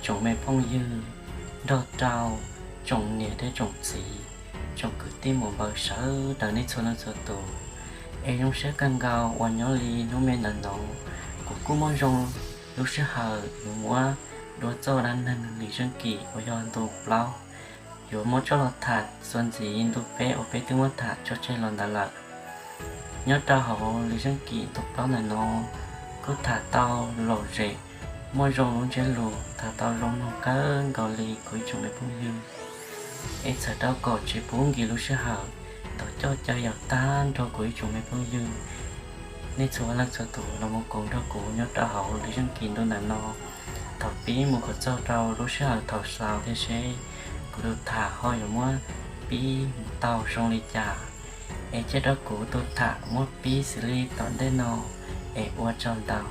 Tsoom me phooj ywg, nrog rau tsoom niam thiab tsoom txiv, tsoom kwv tij muam npawg sawv daws nej txhua leej txhua tus, es zoo siab kawg nkaus uas nyob li hnub me ntawm no kuv kuj muaj zoo lub sij hawm yuav muab dua txoj dab neeg Lis Zeej Kim uas yog ntu plaub, yuav muab coj los tham txuas ntxiv ntu peb uas peb twb muab tham tso tseg los ntawd lawm. Nyob rau hauv Lis Zeej Kim ntu plaub ntawm no kuj tham tau lom zem, muaj zoo lub ntsiab lus, tham tau zoo mloog kawg nkaus li kuv ib tsoom me phooj ywg. Es txhawm rau kom tsis pub nkim lub sij hawm, thov coj caw yaum tag nrho kuv ib tsoom me phooj ywg, nej txhua leej txhua tus los mus koom nrog kuv nyob rau hauv Lis Zeej Kim ntu ntawm no thaum pib mus kom txog rau lub sij hawm thaum xaus thiab seb kuv tus tham ho yuav muab pib tau zoo li cas. Es cia rau kuv tus tham muab pib xws li tom ntej no, es ua tsaug ntau.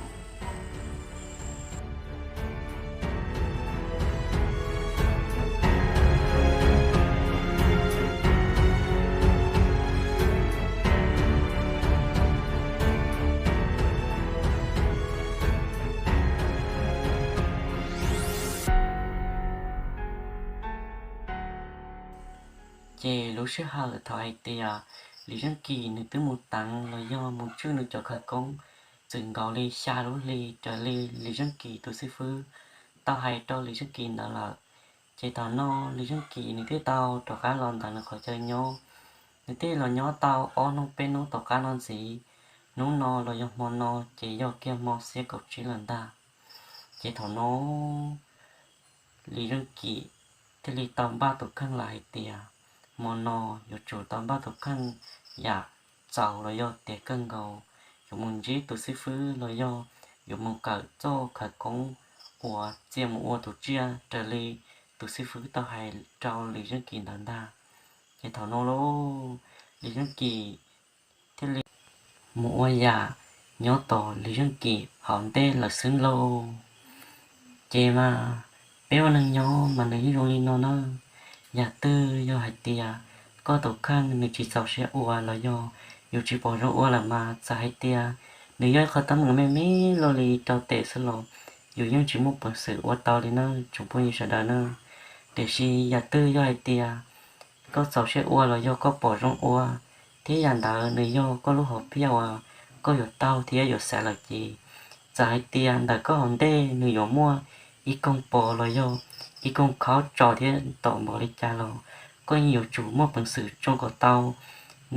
Ces lub sij hawm thaum hais tias Lis Zeej Kim nws twb mus teev los yog mus tswj nws cov khawv koob txwm nkaus li xya lub hli raws li Lis Zeej Kim tus xib fwb tau hais rau Lis Zeej Kim ntawd lawm. Ces thaum no Lis Zeej Kim nws thiaj tau rov qab los ntawm nws qhov chaw nyob. Nws thiaj los nyob tau ob hnub peb hnub tom qab no ntxiv, hnub no los yog hmo no ces yog kiag hmo xiab kaum tsib lawm ntag. Ces thaum no Lis Zeej Kim thiaj li tau npaj tus kheej lawm hais tias hmo no yuav tsum tau npaj tus kheej yam txaus los yog tiav kawg nkaus, yuav mus ntsib tus xib fwb los yog yuav mus kawm txoj khawv koob uas txia mus ua tus tsiaj raws li tus xib fwb tau hais rau Lis Zeej Kim ntawd ntag. Ces thaum no lauj, Lis Zeej Kim thiaj li mus ua yam nyob tos Lis Zeej Kim hauv ntej lawm xwb lauj. Ces mas peb ua neeg nyob mas nws yeej zoo li no na. Yam twg yog hais tias koj tus kheej nws tsis txaus siab ua los yog yus tsis pom zoo ua lawm mas txawm hais tias nws yog ib qho teeb meem me me luaj li rau tes xwb los yus yeej tsis muaj peev xwm ua tau li na tsoom phooj ywg sawv daws na. Tiam sis yam twg yog hais tias koj txaus siab ua los yog koj pom zoo ua, thiab yam ntawd nws yog koj lub hom phiaj uas koj yuav taug thiab yuav xav lawm ces txawm hais tias ntawm koj hauv ntej nws yuav muaj ib koog pos los yog ib koog khaub tso thiab tom npaum li cas los koj yeej yuav tsum muaj peev xwm tsoo kom tau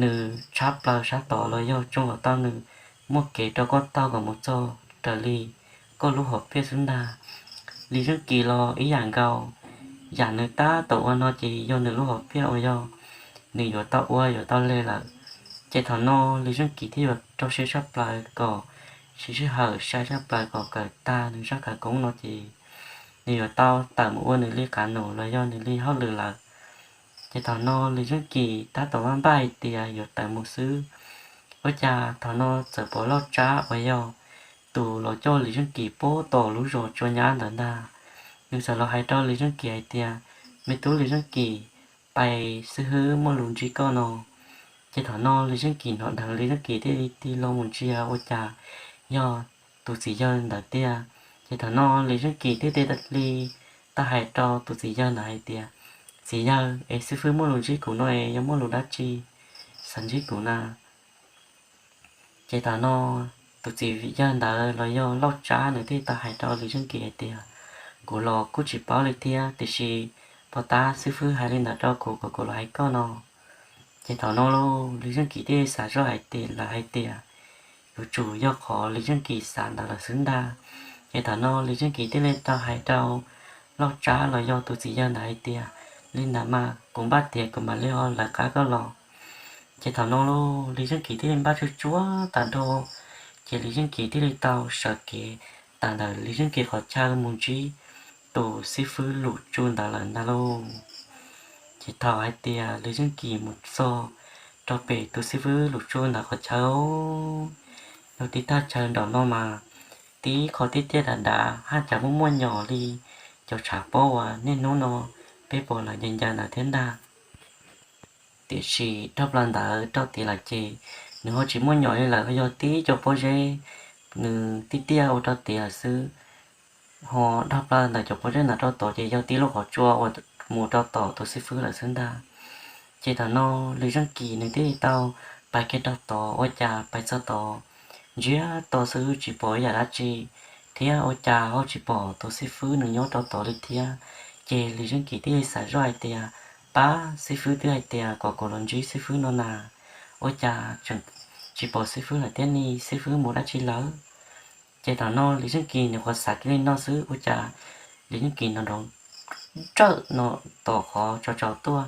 nws tshab plaws sab tod los yog tsoo kom tau nws muaj kev rau koj taug kom mus txog raws li koj lub hom phiaj xwb ntag. Lis Zeej Kim los ib yam nkaus, yam nws tab tom ua no ces yog nws lub hom phiaj uas yog nws yuav tau ua yuav tau leg lawm. Ces thaum no Lis Zeej Kim thiaj yuav rau siab tshaj plaws kom siv sij hawm sai tshaj plaws kom kawm tag nws zaj khawv koob no ces nws yuav tau tawm mus ua nws li qab num los yog nws li hauj lwm lawm. Ces thaum no Lis Zeej Kim tab tom npaj npaj hais tias yuav tawm mus xwb, ua cas thaum no txawm pom Lauj Tsab uas yog tus los coj Lis Zeej Kim puag tom lub zos Tsua Nyab ntawd ntag. Nws txawm los hais rau Lis Zeej Kim hais tias, me tub Lis Zeej Kim, pais xib hwb muaj lus ntsib koj no. Ces thaum no Lis Zeej Kim hnov dheev Lis Zeej Kim thiaj li tig los mus ntsia ua cas yog tus txiv yawg ntawd tiag. Ces thaum no Lis Zeej Kim thiaj li tau hais rau tus txiv yawg ntawd hais tias, txiv yawg es xib hwb muaj lus ntsib kuv no es yog muaj lus dab tsi xav ntsib kuv na? Ces thaum no tus txiv yawg ntawd los yog Lauj Tsab nws thiaj tau hais rau Lis Zeej Kim hais tias, kuv los kuj tsis paub li thiab tiam sis pov tab xib hwb hais li ntawd rau kuv kom kuv los hais koj no. Ces thaum no lauj, Lis Zeej Kim thiaj xav zoj hais tias lawm hais tias yuav tsum yog qhov Lis Zeej Kim xav ntawd lawm xwb ntag. Ces thaum no Lis Zeej Kim thiaj li tau hais rau Lauj Tsab los yog tus txiv yawg ntawd hais tias, li ntawd mas kuv npaj tias kuv mam li ho lawv qab koj los. Ces thaum no lauj, Lis Zeej Kim thiaj li npaj tsuj tsuav tag nrho, ces Lis Zeej Kim thiaj li tau sawv kev tawm ntawm Lis Zeej Kim qhov chaw mus ntsib tus xib fwb Lus Tsu ntawd lawm ntag lauj. Ces thaum hais tias Lis Zeej Kim mus txog rau pem tus xib fwb Lus Tsu ntawd qhov chaw, yog tib thaj chaw nraum no mas tib qho tiaj tiaj dav dav haj cas muaj muaj nyom li cov tshav pob uas niaj hnub no peb pom lawv ncaws ncaws ntawd thiab ntag. Tiam sis dhau plaws ntawd rau tid lawm ces nws ho tsis muaj nyom li lawm, ho yog tib co pob zeb nws tiaj tiaj ua rau tid lawm xwb. ho dhau plaws ntawm cov pob zeb ntawd rau tod ces yog tib lub qhov tsua uas mus rau tom tus xib fwb lawm xwb ntag. Ces thaum no Lis Zeej Kim nws thiaj li tau pais kiag rau tod, ua cas pais txog tod ntsiag to xwb tsis pom ib yam dab tsi, thiab ua cas ho tsis pom tus xib fwb nws nyob rau tod li thiab. Ces Lis Zeej Kim thiaj li xav zoj hais tias, pab, xib fwb twb hais tias kom kuv los ntsib xib fwb no na, ua cas tseem tsis pom xib fwb lawm thiab ne, xib fwb mus dab tsi lawm? Ces thaum no Lis Zeej Kim nws nyuam qhuav xav kiag li no xwb ua cas Lis Zeej Kim nws nrov nrawm no tom qhov tsaus tsaus tuaj.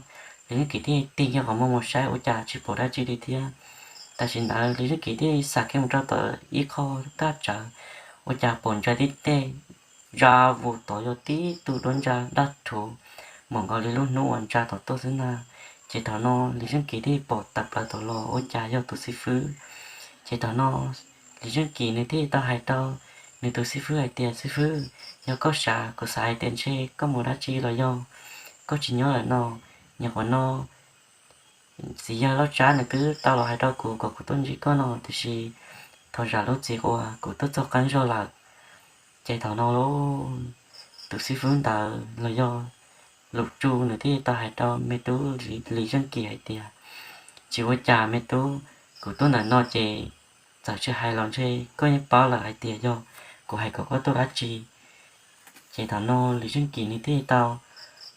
Lis Zeej Kim thiaj tig kiag qhov muag mus saib ua cas tsis pom dab tsi li thiab. Tam sim ntawd Lis Zeej Kim thiaj xav kiag mus rau tom ib qho kab tsawv, ua cas pom ntsa tib teg ntsa vus tod, yog tib tug duab ntsa daj rhuv, mam nkaus li lub hnub uas ntsa tom tuaj xwb ntag. Ces thaum no Lis Zeej Kim thiaj pom tawm plaws tod los ua cas yog tus xib fwb. Ces thaum no Lis Zeej Kim nws thiaj tau hais rau nws tus xib fwb hais tias, xib fwb, yog koj xav, kuv xav hais tias ntshe koj mus dab tsi los yog koj tsis nyob lawm no. Nyuam qhuav no txiv yawg Lauj Tsab nws twb tau los hais rau kuv kom kuv tuaj ntsib koj no, tiam sis thov zam lub txim uas kuv tuaj txog qab zog lawm. Ces thaum no tus xib fwb ntawd los yog Lus Tsu nws thiaj tau hais rau me tub Lis Zeej Kim hais tias, tsis ua cas me tub, kuv tuaj ntawm no ces txawm tsis hais los ntshe koj yeej paub lawm hais tias yog kuv hais kom koj tuaj dab tsi. Ces thaum no Lis Zeej Kim nws thiaj tau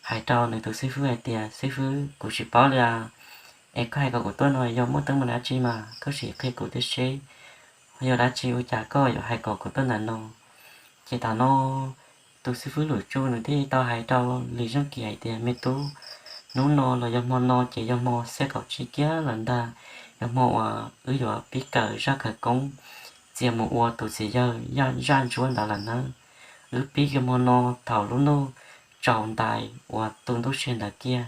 hais rau nws tus xib fwb hais tias, xib fwb, kuv tsis paub li as, es koj hais kom kuv tuaj no yog muaj teeb meem dab tsi mas koj sim qhia kuv thiab seb yog dab tsi ua cas koj yuav hais kom kuv tuaj ntawm no. Ces thaum no tus xib fwb Lus Tsu nws thiaj tau hais rau Lis Zeej Kim hais tias, me tub, hnub no los yog hmo no ces yog hmo xiab kaum tsib kiag lawm ntag, yog hmo uas wb yuav pib kawm zaj khawv koob txia mus ua tus txiv yawg zaj ntsuab ntawd lawm nawb. Wb pib kiag hmo no thaum lub ntuj tsaus ntais uas tu ntuj sia ntawd kiag,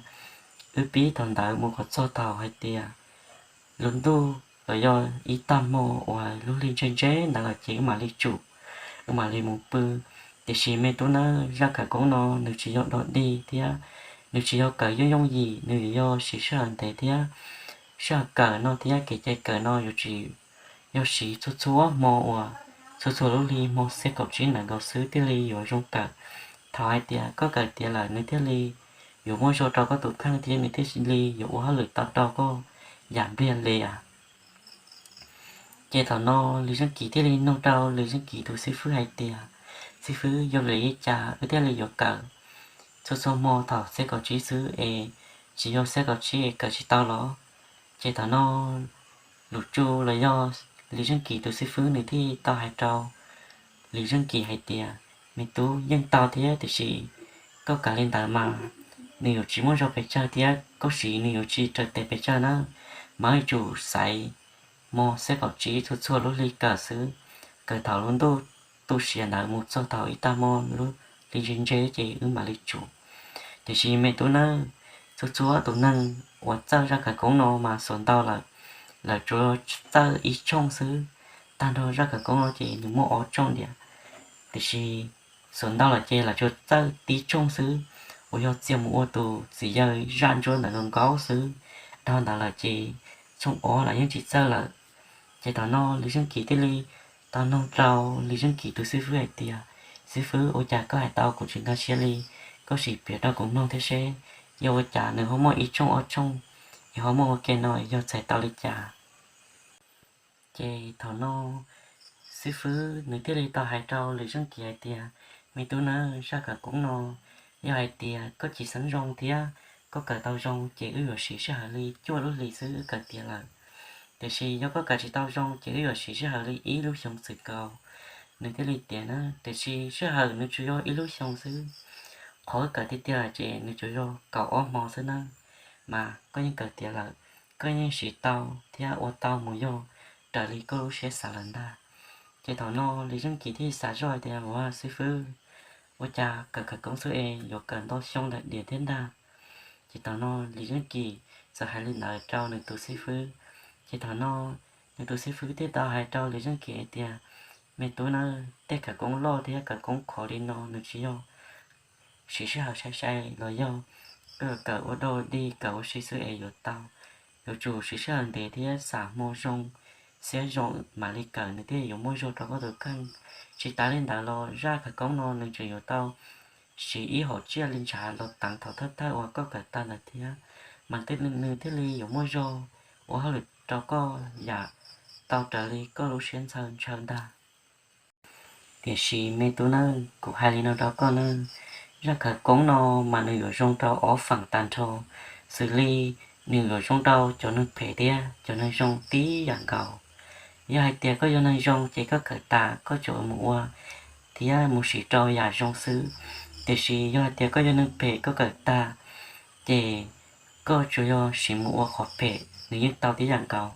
wb pib thaum ntawd mus kom txog thaum hais tias lub ntuj los yog ib tag hmo uas lub hli ntse ntse ntawd lawm ces wb mam li tsum, wb mam li mus pw. Tiam sis me tub nawb, zaj khawv koob no nws tsis yog dog dig thiab nws tsis yog kawm yooj yooj yim, nws yuav yog siv sij hawm ntev thiab sij hawm kawm no thiab kev cai kawm no yuav tsum yog siv txhua txhua hmo uas txhua txhua lub hli hmo xiab kaum tsib ntawm nkaus xwb thiaj li yuav zoo kawm. Thaum hais tias koj kawm tiav lawm nws thiaj li yuav muaj zog rau koj tus kheej thiab nws thiaj li yuav ua hauj lwm tau rau koj yam npliag li as. Ces thaum no Lis Zeej Kim thiaj li nug rau Lis Zeej Kim tus xib fwb hais tias, xib fwb, yog vim li cas wb thiaj li yuav kawm txhua txhua hmo thaum xiab kaum tsib xwb es tsis yog xiab kaum tsib es kawm tsis tau los? Ces thaum no Lus Tsu los yog Lis Zeej Kim tus xib fwb nws thiaj tau hais rau Lis Zeej Kim hais tias, me tub, yeej tau thiab tiam sis koj kawm li ntawd mas nws yuav tsis muaj zog pes tsawg thiab koj siv nws yuav tsis raws tes pes tsawg nawb. Mas yuav tsum xaiv hmo xiab kaum tsib txhua txhua lub hli kawm xwb, kawm thaum lub ntuj tu siav ntawd mus txog thaum ib tag hmo lub hli ntse ntse ces wb mam li tsum. Tiam sis me tub nawb, txhua txhua tus neeg uas txawj zaj khawv koob no mas xuas ntau lawm, lawv tsuas txawj ib tshooj xwb. Tag nrho zaj khawv koob no ces nws muaj ob tshooj tiag, tiam sis xuas ntau lawm ces lawv tsuas txawj tib tshooj xwb, uas yog txia mus ua tus txiv yawg zaj ntsuab ntawd nkaus nkaus xwb. Dhau ntawd lawm ces tshooj ob lawv yeej tsis txawj lawm. Ces thaum no Lis Zeej Kim thiaj li tau nug rau Lis Zeej Kim tus xib fwb hais tias, xib fwb, ua cas koj hais tau kuv tsis nkag siab li? Koj sim piav rau kuv mloog thiab seb yog ua cas nws ho muaj ib tshooj ob tshooj, es ho muaj ua ke no yog txhais tau li cas? Ces thaum no xib fwb nws thiaj li tau hais rau Lis Zeej Kim hais tias, me tub nawb, zaj khawv koob no yog hais tias koj tsis xeeb zoo thiab koj kawm tau zoo ces wb yuav siv sij hawm li cuaj lub hlis xwb wb kawm tiav lawm. Tiam sis yog koj kawm tsis tau zoo ces wb yuav siv sij hawm li ib lub xyoo xwm kaus. Nws thiaj li tias na, tiam sis sij hawm nws tsuas yog ib lub xyoo xwb. Qhov wb kawm tiag tiag ces nws tsuas yog kaum ob hmo xwb na. Mas koj yeej kawm tiav lawm, koj yeej siv tau thiab ua tau mus yog raws li koj lub siab xav lawm ntag. Ces thaum no Lis Zeej Kim thiaj xav zoj hais tias, ua xib fwb, ua cas kawm khawv koob xwb es yuav kawm ntau xyoo ntawm diam thiab ntag. Ces thaum no Lis Zeej Kim txawm hais li ntawd rau nws tus xib fwb. Ces thaum no nws tus xib fwb thiaj tau hais rau Lis Zeej Kim hais tias, me tub nawb, tej khawv koob loj thiab khawv koob khov li no nws tsis yog siv sij hawm sai sai los yog kawm ua dog dig kawm ua si xwb es yuav tau. Yuav tsum siv sij hawm ntev thiab xam hmo zoo, siab zoo mam li kawm nws thiaj yuav muaj zog rau koj tus kheej, Tsis tas li ntawd los zaj khawv koob no nws tseem yuav tau siv ib hom tsiaj li ntshav los teev thaum thawj thawj uas koj kawm tag ntawd thiab, mas nws thiaj li yuav muaj zog ua hauj lwm rau koj yam tau raws li koj lub siab ntshaw ntshaw ntag. Tiam sis me tub nawb, kuv hais li no rau koj nawb, zaj khawv koob no mas nws yuav zoo rau ob feem tag nrho, xws li nws yuav zoo rau cov neeg phem thiab cov neeg zoo tib yam nkaus. Yog hais tias koj yog neeg zoo ces koj kawm tas koj tsuas mus ua thiab mus siv rau yam zoo xwb. Tiam sis yog hais tias koj yog neeg phem koj kawm tag ces koj tsuas yog siv mus ua qhov phem nws yeej tau tib yam nkaus.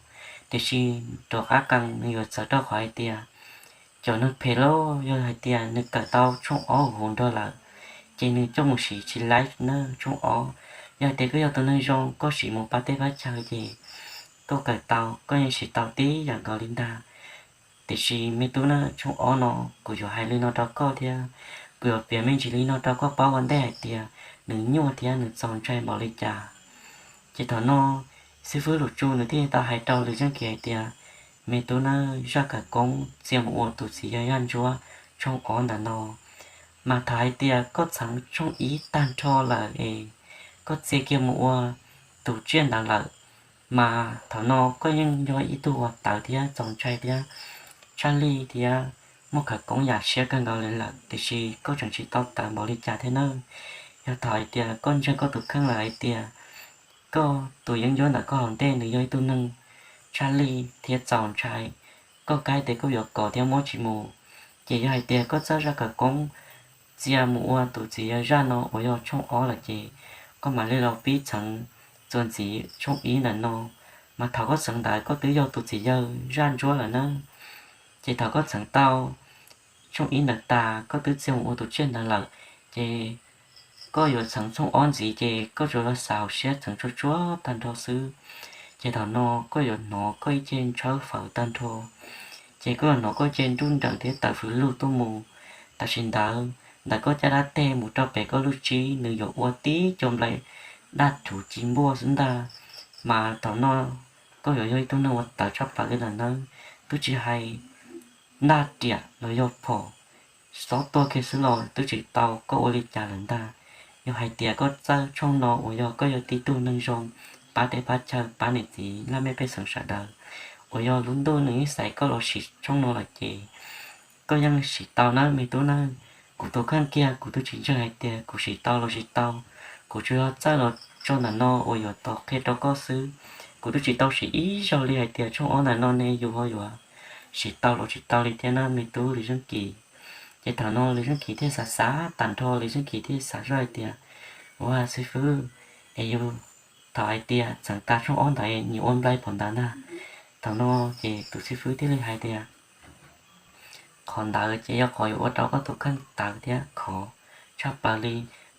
Tiam sis rov qab qees nws yuav txawv rau qhov hais tias cov neeg phem los yog hais tias nws kawm tau tshooj ob huv nrog lawm, ces nws coj mus siv tsis laib na tshooj ob. Yog hais tias koj yog tus neeg zoo koj siv mus pab teb pab chaw ces koj kawm tau koj yeej siv tau tib yam nkaus li ntag. Tiam sis me tub na, tshooj ob no kuv yuav hais li no rau koj thiab kuv yuav piav me ntsis li no rau koj paub ua ntej hais tias nws nyuaj thiab nws txaus ntshai npaum li cas. Ces thaum no xib fwb Lus Tsu nws thiaj tau hais rau Lwm Zeej Kis hais tias, me tub nawb, zaj khawv koob txia mus ua tus txiv yawg zaj ntsuab tshooj ob ntawm no, mas thaum hais tias koj txheev tshooj ib tag nrho lawm es koj txia kiag mus ua tus tsiaj ntawd lawm, mas thaum no koj yeej yog ib tug uas tawv thiab txaus ntshai thiab tshaj lij thiab muaj khawv koob yam siab kawg nkaus li lawm, tiam sis koj tseem tsis tau tawv npaum li cas thiab nawb. Yog thaum hais tias koj ntseeg koj tus kheej lawm hais tias koj tus yeeb ncuab ntawm koj hauv ntej nws yog ib tug neeg tshaj lij thiab txaus ntshai, koj kav tias koj yuav kov thiab muab tsis mus, ces yog hais tias koj txawj zaj khawv koob txia mus ua tus txiv yawg zaj no uas yog tshooj ob lawm ces koj mam li los pib txheev txuas ntxiv tshooj ib ntawm no, mas thaum koj txheev ntawd koj twb yog tus txiv yawg zaj ntsuab lawm nawb. Ces thaum koj txheev tau tshooj ib ntawd tas koj twb txia mus ua tus tsiaj ntawd lawm, ces koj yuav txheev tshooj ob ntxiv ces koj tsuas yog xav hauv siab txheev tsuag tsuag tag nrho xwb. Ces thaum no koj yuav hnov koj ib ce ntshawb fawv tag nrho, ces koj yuav hnov koj ce nruj nrawm thiab tawm fwv lug tuaj mus. Tam sim ntawd ntawm koj caj dab teg mus rau pem koj lub tsib nws yuav ua tib co nplai daj rhuv ci npuaj xwb ntag. Mas thaum no koj yuav yog ib tug neeg uas tawv tshaj plaws li lawm nawb, twb tsis hais ntaj riam los yog phom xob tuaj kiag xwb los twb tsis tau koj ua li cas lawm ntag. Yog hais tias koj txawj tshooj no uas yog koj yog tib tug neeg zoo pab teb pab chaw pab niam txiv laj mej pej xeem sawv daws uas yog lub ntuj nws ib xaiv koj los siv tshooj no lawm ces koj yeej siv tau nawb me tub nawb. Kuv tus kheej kiag kuv twb tsis ntseeg hais tias kuv siv tau los tsis tau, kuv tsuas yog txawj los tso ntawm no uas yuav tos qhia rau koj xwb. Kuv twb tsis tau siv ib zaug li hais tias tshooj ob ntawm no ne yus ho yuav siv tau los tsis tau li thiab nawb me tub Lwm Zeej Kis. Ces thaum no Lwm Zeej Kis thiaj xav xav tag nrho Lwm Zeej Kis thiaj xav zoj hais tias, ua xib fwb, es yus thaum hais tias txheev tas tshooj ob ntawd nyias ua nplai phom ntawd ntag. Thaum no ces tus xib fwb thiaj li hais tias, qhov ntawd ces yog qhov yuav ua rau koj tus kheej tawv thiab khov tshaj plaws li.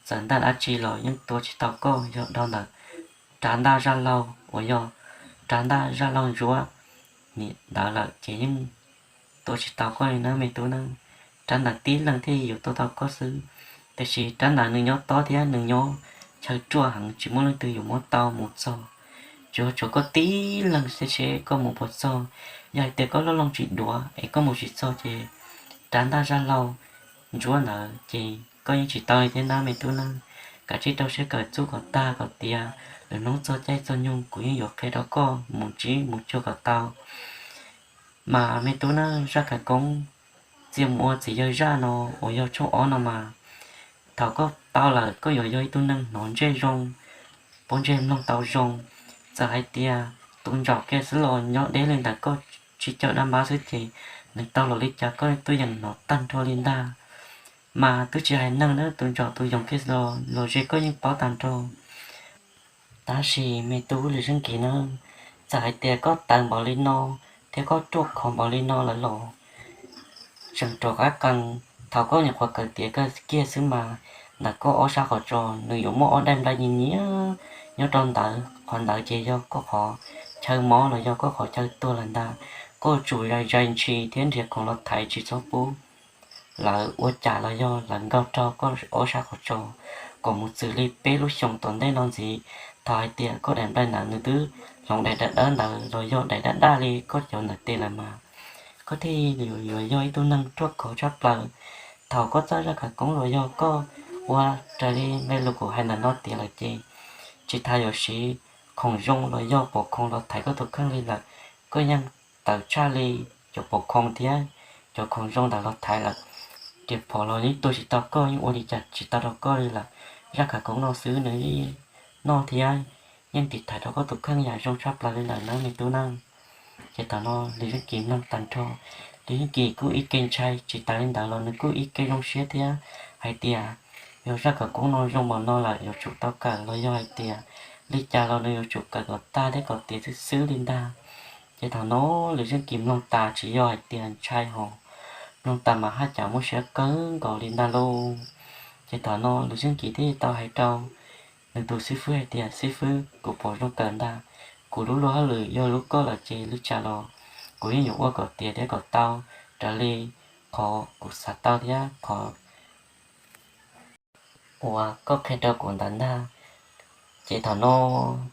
Txawm ntaj dab tsi los yeej tua tsis tau koj, yog dhau ntawm rab ntaj zaj laug uas yog rab ntaj zaj laug ntsuab ntawd lawm ces yeej tua tsis tau koj li nawb me tub nawb. Rab ntawd tib leeg thiaj yuav tua tau koj xwb. Tiam sis rab ntawd nws nyob tob thiab nws nyob chaw ruaj heev tsis muaj leej twg yuav muab tau mus txog. Tsuas tshuav koj tib leeg xwb seb koj mus puas txog. Yog hais tias koj loj loog tsis duav es koj mus tsis txog ces rab ntaj zaj laug ntsuab ntawd ces koj yeej tsis tau li thiab nawb me tub nawb. Kav tsij rau siab kawm txuj kom tag kom tiav, lwm hnub txog caij txog nyoog kuv yeej yuav qhia rau koj mus ntsib mus cuag kom tau. Mas me tub nawb, zaj khawv koob txia mus ua txiv yawg zaj no uas yog tshooj ob no mas, thaum koj tau lawm koj yuav yog ib tug neeg hnov ntsej zoo, pub ntsej mloog tau zoo. Txawm hais tias tus ntsaum kiag xwb los nyob deb li ntawm koj tsis cawm dab npab xwb ces nws tau los li cas koj twb yeej hnov tag nrho li ntag. Mas twb tsis hais neeg nawb, tus ntsaum tus yoos kiag los los ze koj yeej paub tag nrho. Tab sis me tub Lwm Zeej Kis nawb, txawm hais tias koj tawv npaum li no thiab koj ruaj khov npaum li no lawm los tseem rov qab qees. Thaum koj nyuam qhuav kawm tiav kiag xwb mas ntawm koj ob sab qhov tsos nws yuav muaj ob daim nplai nyias nyias nyob rau ntawd. Qhov ntawd ces yog koj qhov chaw mob los yog koj qhov chaw tuag lawm ntag. Koj tsum zais zais ntshis thiab nrhiav khoom los thaiv tsis txhob pub lawv ua cas los yog lawv nkaug rau koj ob sab qhov tsos kom mus txwm li peb lub xyoos tom ntej no ntxiv. Thaum hais tias koj daim nplai ntawd nws twb hloov daim daj dawb ntawd los yog daim daj daj li koj cov ntawm tes lawm mas koj thiaj yuav yog ib tug neeg ruaj khov tshaj plaws. Thaum koj txawj zaj khawv koob los yog koj ua raws li nqe lus kuv hais ntawm no tiav lawm ces tsis tas yuav siv khoom zoo los yog pom khoom los thaiv koj tus kheej li lawm, koj yeej tawv tshaj li cov pom khoom thiab cov khoom zoo ntawd los thaiv lawm. Riam phom los yeej tua tsis tau koj, yeej ua li cas tsis tau rau koj li lawm. Zaj khawv koob no xwb nws noj thiab yeej tiv thaiv rau koj tus kheej yam zoo tshaj plaws li lawm nawb me tub nawb. Ces thaum no Lis Zeej Kis mloog tag nrho, Lis Zeej Kis kuj ib ke ntshai, tsis tas li ntawd los nws kuj ib ke zoo siab thiab hais tias yog zaj khawv koob no zoo npaum no lawm yuav tsum tau kawm los yog hais tias li cas los nws yuav tsum kawm kom tag thiab kom tiav xwb xwb li ntag. Ces thaum no Lis Zeej Kis mloog tas tsis yog hais tias ntshai hos, mloog tas mas haj cas muaj siab kawg nkaus li ntag lauj. Ces thaum no Lis Zeej Kis thiaj tau hais rau nws tus xib fwb hais tias, Xib fwb, kuv pom zoo kawg ntag, kuv lub luag hauj lwm yog lub koj lawm ces li cas los kuv yeej yuav ua kom tiav thiab kom tau raws li qhov kuv xav tau thiab qhov uas koj qhia rau kuv ntawd ntag. Ces thaum no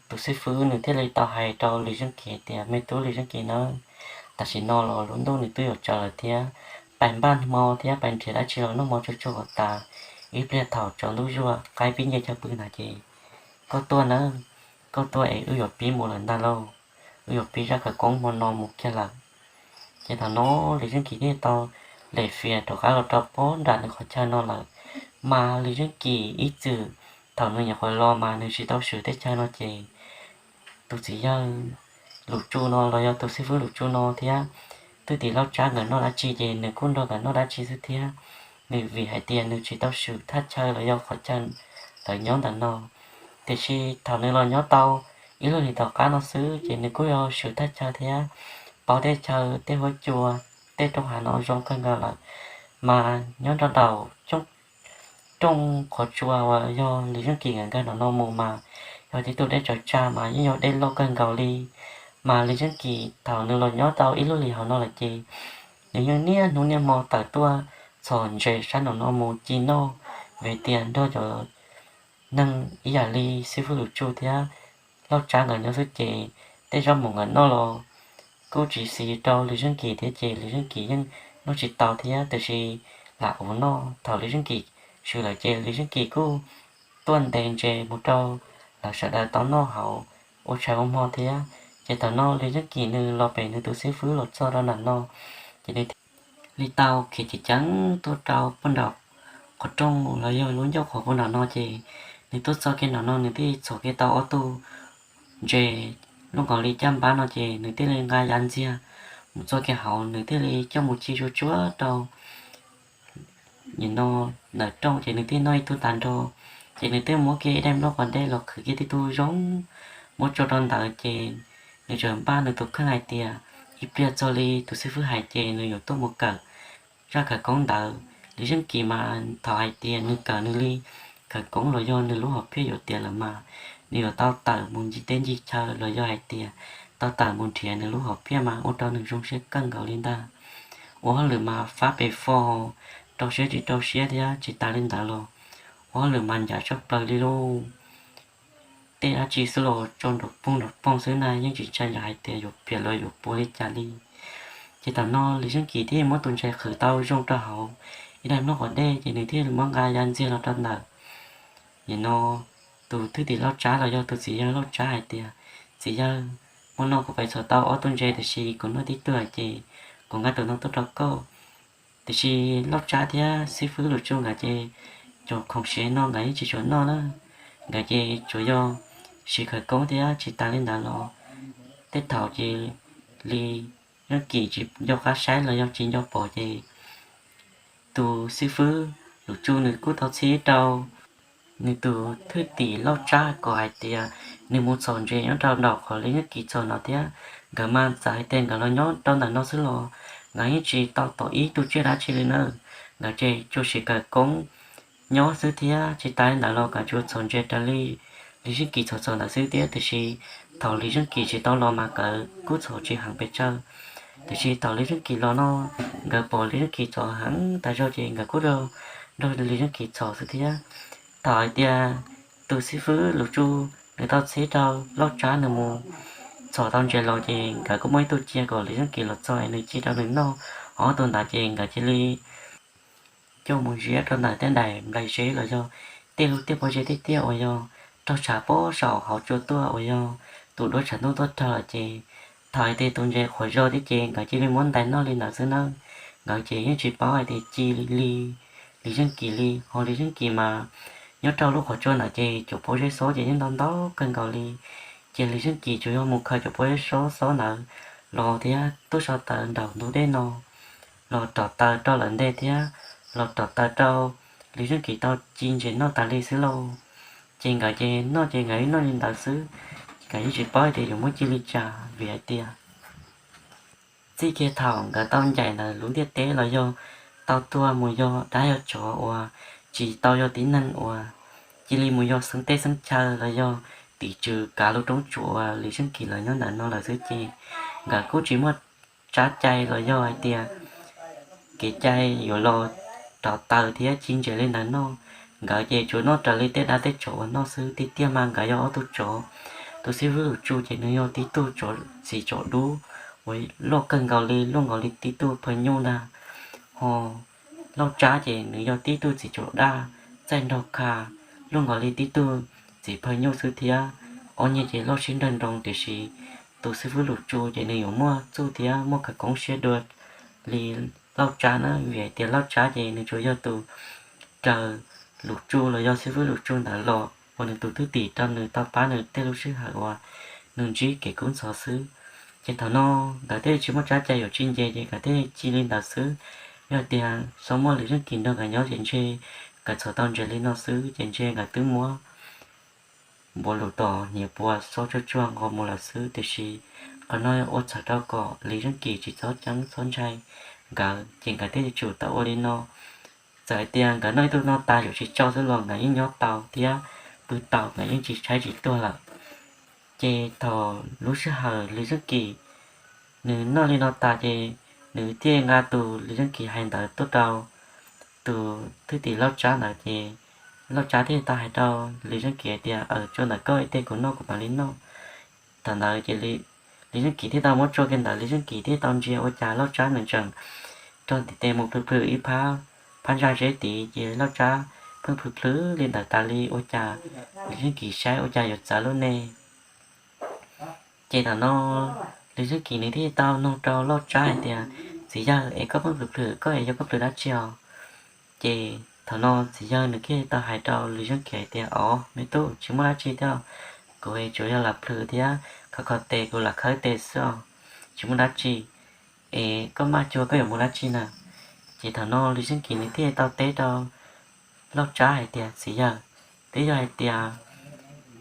tus xib fwb nws thiaj li tau hais rau Lis Zeej Kis hais tias, Me tub Lis Zeej Kis nawb, tam sim no los lub ntuj nws twb yuav tsaus lawm thiab, pais npaj hmo thiab pais nrhiav dab tsi los noj mov tsuag tsuag kom tas, ib pliag thaum tsaus ntuj zuag qaib pib nce chaw pw ntag ces koj tuaj nawb, koj tuaj es wb yuav pib mus lawm ntag lauj, wb yuav pib zaj khawv koob hmo no mus kiag lawm. Ces thaum no Lis Zeej Kis thiaj tau lem fias rov qab los rau pob nram nws qhov chaw no lawm. Mas Lis Zeej Kis ib txwm thaum nws nyuam qhuav los mas nws tsis tau swm tej chaw no ces tus txiv yawg Lus Tsu no los yog tus xib fwb Lus Tsu no thiab Thwj Tim Lauj Tsab nkawd noj dab tsi ces nws kuj nrog nkawd noj dab tsi xwb thiab. Nws vim hais tias nws tsis tau swm thaj chaw los yog qhov chaw lawv nyob ntawm no. Tiam sis thaum nws los nyob tau ib lub hlis tom qab no xwb ces nws kuj yog swm thaj chaw thiab paub tej chaw tej huab cua, tej roob hav no zoo kawg nkaus lawm. Mas nyob nrog nraum rooj qhov tsua uas yog Lis Zeej Kis nkawd nkag nram no mus mas yog tib tug dej tsaws tsag mas yeej yog dej loj kawg nkaus li. Mas Lis Zeej Kis thaum nws los nyob tau ib lub hlis hauv no lawm ces nws yeej niaj hnub niaj hmo tawm tuaj txhom ntses sab nraum no mus ci noj, vim tias nrog cov neeg ib yam li xib fwb Lus Tsu thiab Lauj Tsab nkawd nyob xwb ces tej zaub mov nkawd noj los kuj tsis xis rau Lis Zeej Kis thiab ces Lis Zeej Kis yeej noj tsis tau thiab. Tiam sis lam ua noj, thaum Lis Zeej Kis swm lawm ces Lis Zeej Kis kuj tuaj ntes ntses mus rau lawv sawv daws tau noj haus ua tshais ua hmo thiab. Ces thaum no Lis Zeej Kis nws los pem nws tus xib fwb los txog rau nram no, ces nws thiaj li tau khiav ceev ceev tuaj rau pem nram qhov rooj los yog lub ncauj qhov pem nram no ces nws tuaj txog kiag nram no nws thiaj txhom kiag tau ob tug ntses loj nkaus li caj npab no ces nws thiaj li nqa yav ntxiag mus txog kiag hauv, nws thiaj li coj mus ci tsuag tsuag rau nim no ntawm rooj ces nws thiaj noj ib tug tag nrho. Ces nws thiaj muab kiag ib daim nplooj quav dej los qhwv kiag tib tug zoo, muab tso rau ntawd ces nws txawm npaj nws tus kheej hais tias ib pliag txog li tus xib fwb hais ces nws yuav tuaj mus kawm zaj khawv koob ntawd. Lis Zeej Kis mas thaum hais tias nws kawm nws li khawv koob los yog nws lub hom phiaj yuav tiav lawm mas nws yuav tau tawm mus ncig teb ncig chaw los yog hais tias tau tawm mus nrhiav nws lub hom phiaj mas ua rau nws zoo siab kawg nkaus li ntag. Ua hauj lwm mas fab pes fo, rau siab tsis rau siab thiab tsis tas li ntawd los ua hauj lwm mas ncav tshaj plaws li lauj. Tej dab tsi xwb los tso nrov poog nrov poog xwb na, yeej tsis ntshai lawv hais tias yuav piam los yuav puas li cas li. Ces thaum no Lis Zeej Kis thiaj muab tus ntses qhwv tau zoo rau hauv ib daim nplooj quav dej ces nws thiaj muab nqa yav ntxiag los rau ntawm nim no tus thwj tim Lauj Tsab los yog tus txiv yawg Lauj Tsab hais tias, Txiv yawg, hmo no kuv pais txhom tau ob tug ntses tiam sis kuv noj tib tug lawm ces kuv nqa tus no tuaj rau koj. Tiam sis Lauj Tsab thiab xib fwb Lus Tsu nkawd ces cov khoom siav no nkawd yeej tsis tshua noj na, nkawd ces tsuas yog siv khawv koob thiab tsis tas li ntawd los tej thaum ces Lis Zeej Kis tsis nco qab saib los yog tsis nco pom ces tus xib fwb Lus Tsu nws kuj tau txhib rau nws tus thwj tim Lauj Tsab kom hais tias nws mus txhom ntses nyob rau nraum qhov Lis Zeej Kis txhom no thiab. Nkawd mas txawm hais tias nkawd los nyob rau ntawm no xwb los nkawd yeej tsis tau tom ib tug tsiaj dab tsi li na. Nkawd ces tsuas siv khawv koob nyob xwb thiab tsis tas li ntawd los nkawd tsuas txhom ntses raws li Lis Zeej Kis txhom txhom ntawd xwb thiab. Tiam sis thaum Lis Zeej Kis tsis tau los mas nkawd kuj txhom tsis heev pes tsawg. Tiam sis thaum Lis Zeej Kis los no nkawd pom Lis Zeej Kis txhom heev tas zog ces nkawd kuj nrog Lis Zeej Kis txhom xwb thiab. Thaum hais tias tus xib fwb Lus Tsu nws tau txhib rau Lauj Tsab nws mus txhom tau ntses los ces nkawd kuj muaj ib tug cia kom Lis Zeej Kis los txog es nws ci rau nws noj. Ho ob tug ntawd ces nkawd cia li coj mus ziab rau ntawm tej daim nplais zeb los yog tej lub tiaj pob zeb tiaj tiaj uas yog raug tshav pob saum hauv tsua tuaj uas yog tus duab tshav ntuj tuaj raug lawm ces thaum hais tias tus ntses qhuav zog thiab ces nkawd cia li muab ntais noj li ntawd xwb nawb. Nkawd ces yeej tsis paub hais tias ci li Lis Zeej Kis li. Ho Lis Zeej Kis mas nyob rau lub qhov tsua ntawd ces cov pob zeb xob ces yeej ntau ntau kawg nkaus li. Ces Lis Zeej Kis tsuas yog mus khaws cov pob zeb xob xob ntawd los thiab tuaj so taws nraum ntug dej no los rauv taws rau lawv ntej thiab los rauv taws rau Lis Zeej Kis tau ci ntses noj tas li xwb lauj. Ces nkawd ces noj ces nkawd ib noj li ntawd xwb, nkawd yeej tsis paub tias yuav muab ci li cas vim hais tias txij kiag thaum nkawd tau ncaim ntawm lub ntiaj teb los yog tau tuag mus yog dab yog tsov uas tsis tau yog tib neeg uas cia li mus yog xeeb teb xeeb chaw los yog tim tswv kav lub roob tsuas uas Lis Zeej Kis lawv nyob ntawm no lawm xwb ces nkawd kuj tsis muaj tsab cai los yog hais tias kev cai yuav los rauv taws thiab ci ntses li ntawd noj. Nkawd ces tsuas noj raws li tej dab tej tsov uas noj xwb. Tiag tiag mas nkawd yog ob tug tsov. Tus xib fwb Lus Tsu ces nws yog tib tug tsov txim tsov dub uas loj kawg nkaus li, luaj nkaus li tib tug phaj nyuj ntag. Ho Lauj Tsab ces nws yog tib tug txiv tsov daj txaij nraug kha, luaj nkaus li tib tug txiv phaj nyuj xwb thiab. Ob nyuag ces loj sib nrawg nroos tiam sis tus xib fwb Lus Tsu ces nws yuav muaj txuj thiab muaj khawv koob siab dua li Lauj Tsab na, vim hais tias Lauj Tsab ces nws tsuas yog tus raws Lus Tsu los yog xib fwb Lus Tsu ntawd los ua nws tus thwj tim rau nws tau pab nws tej lub sij hawm uas nws ntsib kev kub ntxhov xwb. Ces thaum no nkawd thiaj tsis muaj tsab cai yuav ci ntses ces nkawd thiaj ci li ntawd xwb. Yog tias xyov muaj Lis Zeej Kis nrog nkawd nyob ces ntshe nkawd txhom tau ntses li no xwb ces ntshe nkawd twb muab npuav lus tom hniav pua xob tsuag tsuag nqos mus lawm xwb. Tiam sis qhov no ua txhawm rau kom Lis Zeej Kis tsis txhob ceeb txhob ntshai nkawd ces nkawd thiaj li tsum tau ua li no. Txawm hais tias nkawd noj ib tug no tas yuav tsis tsau xwb los nkawd yeej nyob tau thiab pw tau, nkawd yeej tsis tshaib tsis tuag lawm. Ces thaum lub sij hawm Lis Zeej Kis nws noj li no tas ces nws thiaj nqa tus Lis Zeej Kis hais ntawd tuaj rau tus thwj tim Lauj Tsab ntawd ces Lauj Tsab thiaj tau hais rau Lis Zeej Kis hais tias, Aws, tsua ntawm koj ib teg kuv noj kuv mam li noj. Thaum ntawd ces Lis Zeej Kis thiaj tau muab tsua kiag ntawd, Lis Zeej Kis thiaj tau ntsia ua cas Lauj Tsab nws tseem rog ntiv tes mus plhws plhws ib phab, phab ntsa zeb tid ces Lauj Tsab pheej plhws plhws li ntawd tas li ua cas Lis Zeej Kis saib ua cas yuav txawv lub ne. Ces thaum no Lis Zeej Kis nws thiaj tau nug rau Lauj Tsab hais tias, Txiv yawg, es koj pheej plhws plhws koj es yog koj plhws dab tsi os? Ces thaum no txiv yawg nws thiaj tau hais rau Lis Zeej Kis hais tias, Os me tub, tsis muaj dab tsi thiab, kuv es tsuas yog lam plhws thiab khov kho tes, kuv lam khawb tes xwb os, tsis muaj dab tsi. Es koj maj cuag koj yuav mus dab tsi na? Ces thaum no Lis Zeej Kis nws thiaj tau teb rau Lauj Tsab hais tias, Txiv yawg, twb yog hais tias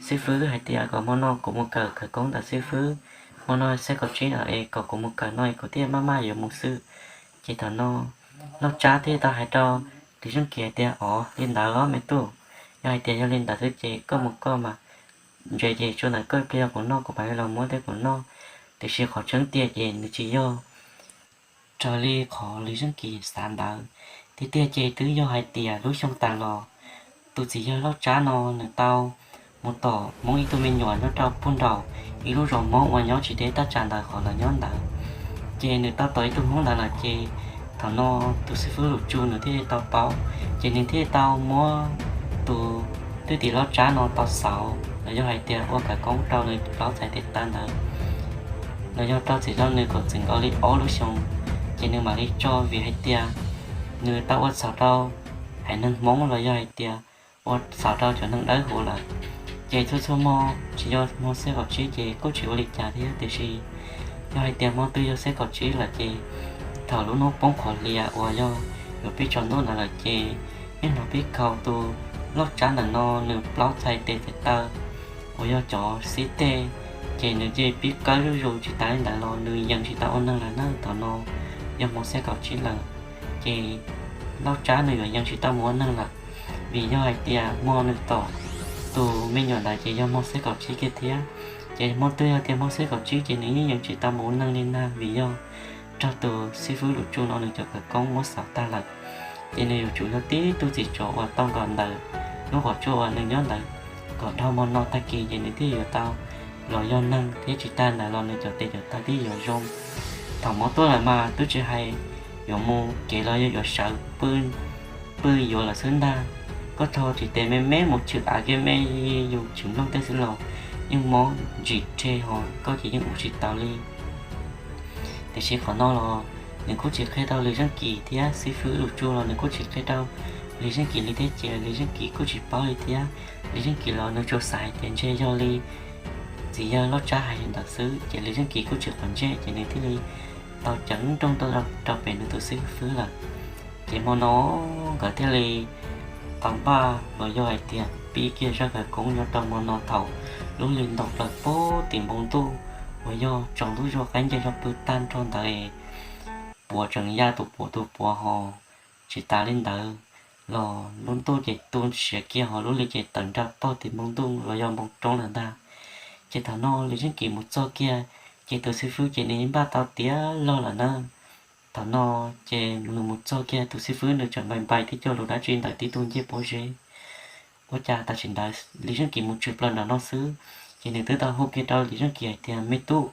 xib fwb hais tias kom hmo no kuv mus kawm khawv koob ntawm xib fwb, hmo no xeb kaum tsib lawm es kom kuv mus kawm no es kuv thiaj maj maj yuav mus xwb. Ces thaum no Lauj Tsab thiaj tau hais rau Lis Zeej Kis hais tias, Os, li ntawd os me tub, yog hais tias yog li ntawd xwb ces koj mus koj mas, ntses ces tsua ntawm koj, ib pliag yog kuv noj kuv mam li los muab thiab kuv noj. Tiam sis qhov tseeb tiag ces nws tsis yog raws li qhov Lis Zeej Kis xav ntawd. Tiag tiag ces twb yog hais tias lub xyoo tas los tus txiv yawg Lauj Tsab no nws tau mus tom Hmoob ib tug me nyuam nyob rau puag nraum ib lub zos Hmoob uas nyob tsis deb thaj tsam ntawd qhov lawv nyob ntawd. Ces nws tau tom ib tug Hmoob ntawd lawm ces thaum no tus xib fwb Lus Tsu nws thiaj tau paub, ces nws thiaj tau muab tus thwj tim Lauj Tsab no tau xauv los yog hais tias ua khawv koob rau nws plaub txhais tes taw ntawd, los yog rau txim rau nws kom txwm nkaus li ob lub xyoos, ces nws mam li tso, vim hais tias nws tau ua txhaum rau haiv neeg Hmoob los yog hais tias ua txhaum rau cov neeg dawb huv lawm. Ces txhua txhua hmo tsis yog hmo xiab kaum tsib ces kuj tsis ua li cas thiab, tiam sis yog hais tias hmo twg yog xiab kaum tsib lawm ces thaum lub hnub poob qhov hlias uas yog yuav pib tsaus ntuj ntawd lawm ces yeej hnov pib khaus tus Lauj Tsab ntawm no nws plaub txhais tes txhais taw uas yog cov xib teg, ces nws yeej pib kawb zuj zus. Tsis tas li ntawd los nws yeej tsis tau ua neeg lawm na. Thaum no yog hmo xiab kaum tsib lawm ces Lauj Tsab nws yuav yeej tsis tau mus ua neeg lawm, vim yog hais tias hmo nws tom tus me nyuam ntawd ces yog hmo xiab kaum tsib kiag thiab. Ces hmo twg yog tias hmo xiab kaum tsib ces nws yeej yeej tsis tau mus ua neeg li na, vim yog raug tus xib fwb Lus Tsu no nws cov khawv koob muab xauv tag lawm. Ces nws yuav tsum yog tib tug txiv tsov uas tau nkaum ntawm lub qhov tsua uas nws nyob ntawd kom dhau hmo no tag kis ces nws thiaj yuav tau los yog neeg thiab tsis tag ntawd los nws cov tes cov taw twb yuav zoo. Thaum mov tuaj lawm mas twb tsis hais yuav mus kev los yog yuav sawv, pw yuav lawm xwb ntag. Koj tho tsis tes me me mus chwm av kiag me, yus tsis mloog tej xwb los yeej mob ntsim rhe ho koj ces yeej ua tsis tau li. Tiam sis qhov no los nws kuj tsis qhia rau Lis Zeej Kis thiab xib fwb Lus Tsu los nws kuj tsis qhia rau Lis Zeej Kis li thiab ces Lis Zeej Kis kuj tsis paub li thiab. Lis Zeej Kis los nws tsuas xav hais tias ntshe yog li txiv yawg Loj Tsab hais li ntawd xwb ces Lis Zeej Kis kuj tsis quav ntsej ces nws thiaj li tau ceev nrooj tuaj rau pem nws tus xib fwb lawm. Ces hmo no nkawd thiaj li tau npaj los yog hais tias pib kiag zaj khawv koob nyob rau hmo no thaum lub hli ntaus plaws pem tim npoo ntuj uas yog tsaus ntuj zog qaib nce zog pw tag nrho ntawd, puav tseem ya tus puav tus puav ho. Tsis tas li ntawd los lub ntuj ces tu siav kiag ho lub hli ces tawm nra pag tim npoo ntuj los yog npoo roob lawm ntag. Ces thaum no Lis Zeej Kis mus txog kiag ces tus xib fwb ces nws npaj tau tiav log lawm na. Thaum no ces nws mus txog kiag tus xib fwb nws tseem npais npais tib co lus dab tsi ntawm tib tug ncej pob zeb. Ua cas tam sim ntawd Lis Zeej Kis mus tshwm plaws nram no xwb, ces nws twb tau hu kiag rau Lis Zeej Kis hais tias, Me tub,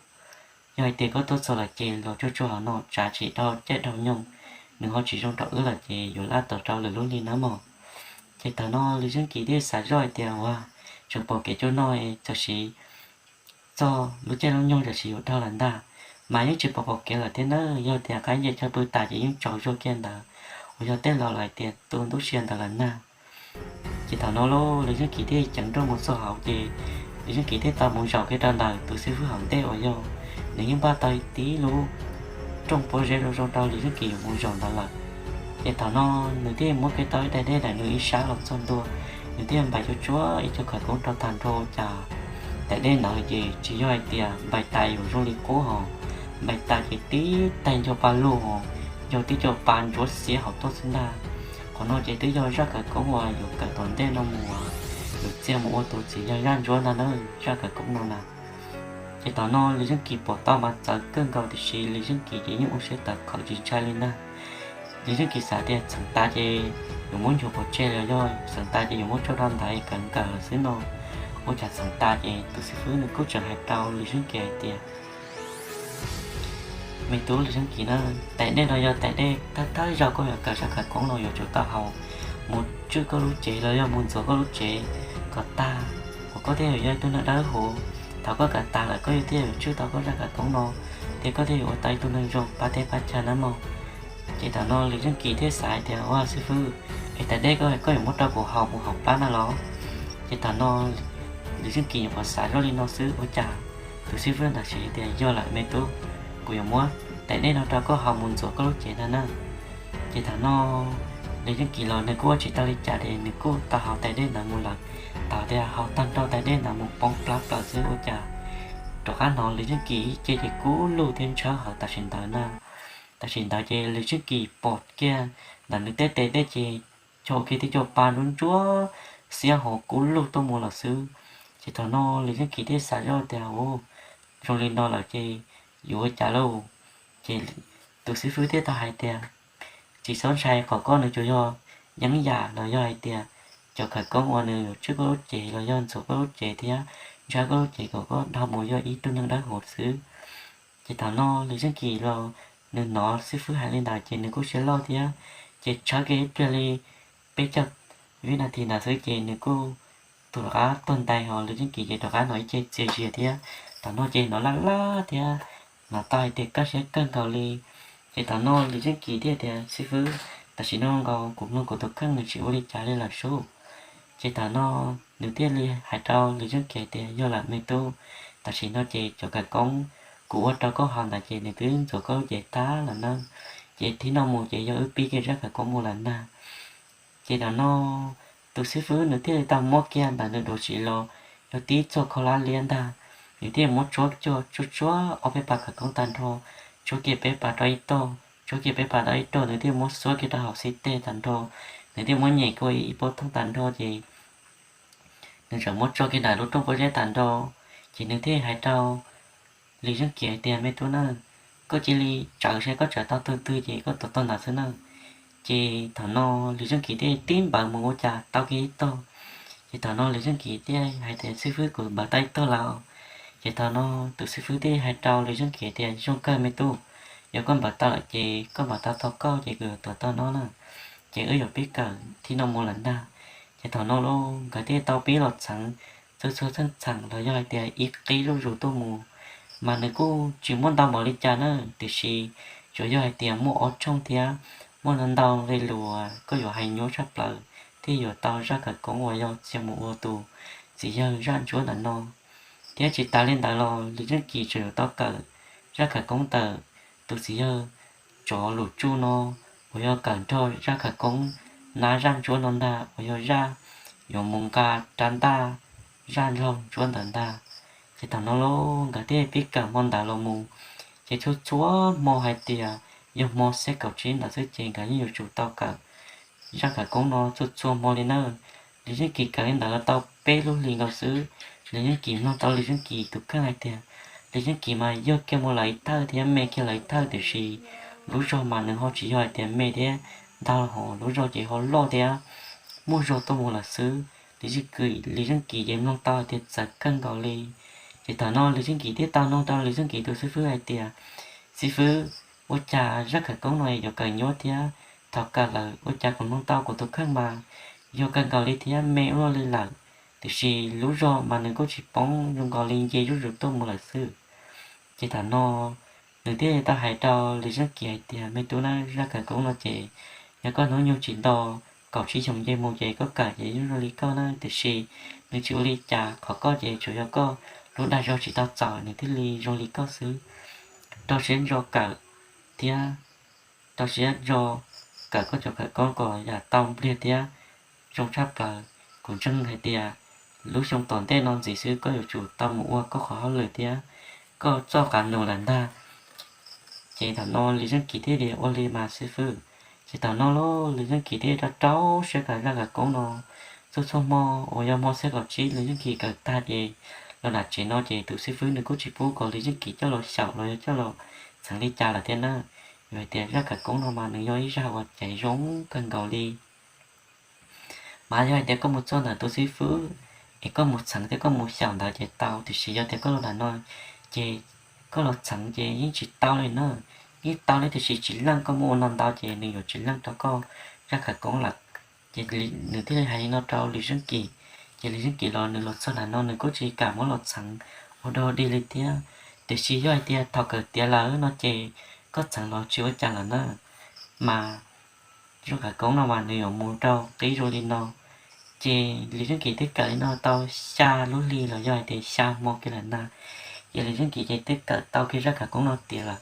yog hais tias koj tuaj txog lawm ces los tsuag tsuag hauv no, tsav tsis dhau caij dhau nyoog, nws ho tsis zoo rau wb lawm ces yuav lab tom rau lwm lub hli nawb mog. Ces thaum no Lis Zeej Kis thiaj xav zoj hais tias, Ua, tseem pom kev cuag no, tam sim txog lub caij lub nyoog tam sim yuav dhau lawm ntag, mas yeej tsis pom pom kev lawm thiab na. Yog tias qaib nce chaw pw tas ces yeej tsaus zog kiag ntawd, uas yog tej laus lawv hais tias tu ntuj sia ntawd lawm ntag. Ces thaum no lauj, Lis Zeej Kis thiaj ceev nrooj mus txog hauv ces Lis Zeej Kis thiaj tau mus zaum kiag rau ntawm tus xib fwb hauv ntej uas yog nws yeej npaj tau ib tib lub rooj pob zeb zoo zoo rau Lis Zeej Kis yuav mus zaum ntawd lawm. Ces thaum no nws thiaj muab kiag tau ib daim dej ntawm nws ib sab los txog ntua, nws thiaj npais tsuag tsuag ib co khawv koob rau tag nrho cas daim dej ntawd ces tsis yog hais tias npais tas yuav zoo li qub hos, npais tas ces tib taig nco pa lug hos, yog tib co pa ntsuab xiab hauv tuaj xwb ntag. Qhov no ces twb yog zaj khawv koob uas yuav kawm tom ntej no mus, yuav txia mus ua tus txiv yawg zaj ntsuab ntag na, zaj khawv koob no na. Ces thaum no Lis Zeej Kis pom tau mas txawv kawg nkaus tiam sis Lis Zeej Kis ces yeej ua siab tawv qhawv tsis ntshai li ntag. Lis Zeej Kis xav tias txheem tas ces yuav muab nchuav pov tseg los yog txheem tas ces yuav muab tso rau ntawd kawm nkawm lawm xwb no. Ua cas txheem tas ces tus xib fwb nws kuj tseem hais rau Lis Zeej Kis hais tias, Me tub Lis Zeej Kis na, daim dej no yog daim dej thawj thawj zaug koj yuav kawm zaj khawv koob no yuav tsum tau haus mus tswj koj lub cev los yog mus ntxuav koj lub cev kom tag, kom koj thiaj yuav yog ib tug neeg dawb huv. Thaum koj kawm tas lawm koj yuav thiaj yuav tswj tau koj zaj khawv koob no, thiab koj thiaj yuav ua tau ib tug neeg zoo pab teb pab chaw nawb mog. Ces thaum no Lis Zeej Kis thiaj xav hais tias, Ua xib fwb, es daim dej koj, koj yuav muab rau kuv haus mus haus plab na los? Ces thaum no Lis Zeej Kis nyuam qhuav xav zoj li no xwb ua cas tus xib fwb ntawd siv tias, Yog lawm me tub, kuv yuav muab daim dej no rau koj haus mus ntxuav koj lub cev ntag na. Ces thaum no Lis Zeej Kis los nws kuj ua tsis tau li cas ces nws kuj tau haus daim dej ntawd mus lawm. Thaum tias haus tag nrho daim dej ntawd mus poob plab plaws xwb ua cas rov qab hnov Lis Zeej Kis ib ce ces kub lug thiab ntshawv hawv tam sim ntawd na. Tam sim ntawd ces Lis Zeej Kis pom kiag ntawm nws tej tes dej ces cho kiag tib co pa ntsuab ntsuab xiab hos kub lug tuaj mus lawm xwb. Ces thaum no Lis Zeej Kis thiaj xav zoj tias, Ua, zoo li no lawm ces yuav ua cas lauj? Ces tus xib fwb thiaj tau hais tias, Tsis txhob ntshai, qhov koj nws tsuas yog yeeb yam los yog hais tias cov khawv koob uas nws yuav tswj koj lub cev los yog ntxuav koj lub cev thiab ntshawb koj lub cev kom koj dhau mus yog ib tug neeg dawb huv xwb. Ces thaum no Lis Zeej Kis los nws hnov xib fwb hais li ntawd ces nws kuj siab loj thiab, ces tshawb kiag ib pliag li peb caug vib nas this ntawd xwb ces nws kuj tus rov qab tuag ntais hos Lis Zeej Kis ces rov qab hnov ib ce txias zias thiab. Thaum no ces hnov laj laj thiab hnov tau hais tias kaj siab kawg nkaus li. Ces thaum no Lis Zeej Kis thiaj tias, Xib fwb, tam sim no nkaus kuv mloog kuv tus kheej nws tsis ua li cas li lawm sub. Ces thaum no nws thiaj li hais rau Lis Zeej Kis hais tias, Yog lawm me tub, tam sim no ces cov khawv koob kuv ua rau koj haus ntawd ces nws twb ntxuav koj lub cev tag lawm na. Ces thib no mus ces yog wb pib kiag zaj khawv koob mus lawm ntag. Ces thaum no tus xib fwb nws thiaj li tau muab kiag ntawm nws duav tsiv los yog tib txoj khaub hlab liab ntag. Nws thiaj muab tsuab kiag tsuab tsuab ob peb pas khawv koob tag nrho, tsuab kiag peb pas rau ib tog, tsuab kiag peb pas rau ib tog, nws thiaj muab xuab kiag rau hauv xib teg tag nrho, nws thiaj muab nyem kiag ib pob thooj tag nrho ces nws tseem muab tso kiag ntawm lub rooj pob zeb tag nrho. Ces nws thiaj hais rau Lis Zeej Kis hais tias, Me tub na, koj cia li tsawv saib koj tsawv tau tug twg ces koj tuav tog ntawd xwb na. Ces thaum no Lis Zeej Kis thiaj tib npawv mus ua cas tau kiag ib tog. Ces thaum no Lis Zeej Kis thiaj hais tias, Xib fwb, kuv npawv tau ib tog lawm. Ces thaum no tus xib fwb thiaj hais rau Lis Zeej Kis tias, Zoo kawg me tub, yog koj npawm tau lawm ces koj npawm tau tau koj ces kuv yuav tuav tau no na. Ces wb yuav pib kawm thib no mus lawm ntag. Ces thaum no los nkawd thiaj tau pib los txheev txhua txhua txheej txheem los yog hais tias ib qib zuj zus tuaj mus, mas nws kuj tsis muaj ntau npaum li cas na, tiam sis tsuas yog hais tias muaj ob tshooj thiab muaj ntau ntau nqe lus uas koj yuav hais nyuaj tshaj plaws thiaj yuav tau zaj khawv koob uas yog txia mus ua tus txiv yawg zaj ntsuab ntawm no. Thiab tsis tas li ntawd los Lis Zeej Kis tseem yuav tau kawm zaj khawv koob ntawm tus txiv yawg tsov lus tsuj no uas yog kawm nrog zaj khawv koob nab zaj ntsuab no ntag uas yog zaj yuav mus nqa rab ntaj zaj laug ntsuab ntawd ntag. Ces thaum no los nkawd thiaj pib kawm hmo ntawd los mus, ces txhua txhua hmo hais tias yog hmo xiab kaum tsib ntawd xwb ces nkawd yeej yuav tsum tau kawm zaj khawv koob no txhua txhua hmo li na. Lis Zeej Kis kawm li ntawd los tau peb lub hlis nkaus xwb, Lis Zeej Kis mloog tau Lis Zeej Kis tus kheej hais tias Lis Zeej Kis mas yog kiag mus lawm ib thawj thiab me kiag lawm ib thawj, tiam sis lub zog mas nws ho tsis yog hais tias me thiab ntag, ho lub zog ces ho loj thiab muaj zog tuaj mus lawm xwb. Lis Zeej Kis, Lis Zeej Kis ces mloog tau hais tias txawv kawg nkaus li. Ces thaum no Lis Zeej Kis thiaj tau nug rau Lis Zeej Kis tus xib fwb hais tias, Xib fwb, ua cas zaj khawv koob no yuav kawm nyuaj thiab? Thaum kawm lawm ua cas kuv mloog tau kuv tus kheej mas yog kawg nkaus li thiab me ua luaj li lawm, tiam sis lub zog mas nws kuj tsis poob zoo nkaus li, nce zuj zus tuaj mus lawm xwb. Ces thaum no nws thiaj tau hais rau Lis Zeej Kis hais tias, Me tub na, zaj khawv koob no ces yog koj hnub nyoog tsis nto kaum tsib xyoos nce mus ces koj kawm ces yeej zoo li koj na, tiam sis nws tsis ua li cas, qhov koj ces tsuas yog koj lub dag zog tsis tau txaus nws thiaj li zoo li koj xwb. Rau siab ntso kawm thiab rau siab ntso kawm koj cov khawv koob kom yam tau npliag thiab zoo tshaj plaws. Kuv ntseeg hais tias lub xyoo tom ntej no ntxiv xwb koj yuav tsum tau mus ua koj qhov hauj lwm thiab koj txoj qab nus lawm ntag. Ces thaum no Lis Zeej Kis thiaj tias, Ua li mas xib fwb. Ces thaum no los Lis Zeej Kis thiaj rau rau siab kawm zaj khawv koob no txhua txhua hmo uas yog hmo xiab kaum tsib Lis Zeej Kis kawm tag ces los nram tsev no ces tus xib fwb nws kuj tsis pub kom Lis Zeej Kis coj los xyaum los yog coj los txheev li cas lawm thiab na. Vim hais tias zaj khawv koob no mas nws yog ib zaj uas caiv zoo kawg nkaus li. Mas yog hais tias koj mus txog ntawm tus xib fwb es koj mus txheev thiab koj mus xyaum ntawd ces tau, tiam sis yog tias koj los nram no ces koj los txheev ces yeej tsis tau li na. Yeej tau li tiam sis tsis leej, koj muab ua no ntau ces nws yuav tsis leej rau koj zaj khawv koob lawm. Ces nws thiaj li hais li no rau Lis Zeej Kis. Ces Lis Zeej Kis los nws los txog nram no nws kuj tsis kam muab los txheev ua dog dig li thiab. Tiam sis yog hais tias thaum kawm tiav lawm no ces koj txheev los tsis ua cas lawm na. Mas zaj khawv koob no mas nws yuav mus rau qib zoo li no. Ces Lis Zeej Kis twb kawm li no tau xya lub hli los yog hais tias xya hmo kiag lawm ntag. Ces Lis Zeej Kis ces twb kawm tau kiag zaj khawv koob no tiav lawm.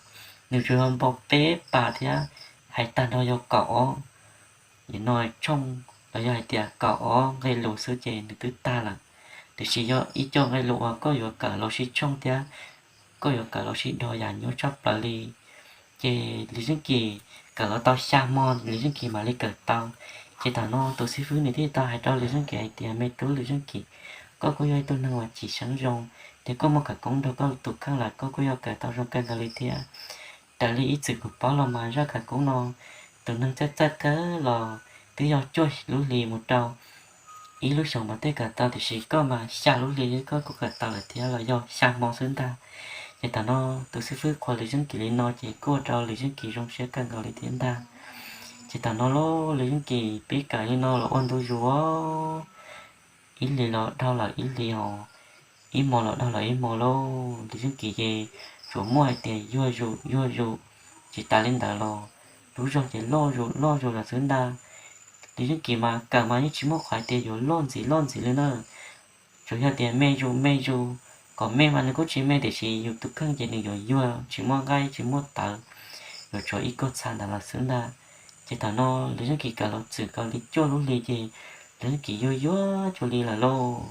Nws tsuas yog npau peb pas thiab hais tag nrho yog kaum ob, no tshooj los yog hais tias kaum ob nqe lus xwb ces nws twb tag lawm. Tiam sis yog ib co nqe lus uas koj yuav kawm los sib tshooj thiab koj yuav kawm los sib dog yam nyuaj tshaj plaws li. Ces Lis Zeej Kis kawm los tau xya hmo Lis Zeej Kis mam li kawm tau. Ces thaum no tus xib fwb nws thiaj tau hais rau Lis Zeej Kis hais tias, Me tub Lis Zeej Kis, koj kuj yog ib tug neeg uas tsis seev zoo, ces koj muaj khawv koob nrog koj tus kheej lawm koj kuj yuav kawm tau zoo kawg nkaus li thiab. Raws li ib txwm kuv paub los mas zaj khawv koob no tus neeg txawj txawj kawg los twb yog cuaj lub hlis mus rau ib lub xyoos mas thiaj kawm tau, tiam sis koj mas xya lub hli koj kuj kawm tau lawm thiab los yog xya hmo xwb ntag. Ces thaum no tus xib fwb qhuas Lis Zeej Kis li no ces kuj ua rau Lis Zeej Kis zoo siab kawg nkaus li thiab ntag. Ces thaum no los Lis Zeej Kis pib kawm li no los ua ntu zus, ib hlis los dhau lawm ib hlis os, ib hmo los dhau lawm ib hmo lauj. Lis Zeej Kis ces tsuas muaj hais tias yuag zus yuag zus, tsis tas li ntawd los lub zog ces loj zus loj zus lawm xwb ntag. Lis Zeej Kis mas kawm mas yeej tsis muaj qhov hais tias yuav loj ntxiv loj ntxiv li na. Tsuas yog tias me zus me zus, kom me mas nws kuj tsis me tiam sis yus tus kheej ces nws yuav yuag tsis muaj nqaij tsis muaj tawv, yuav tshuav ib kauj txha ntawd lawm xwb ntag. Ces thaum no Lis Zeej Kis kawm los txwm kaus li cuaj lub hli ces Lis Zeej Kis yuag yuag cuag li lawm lauj.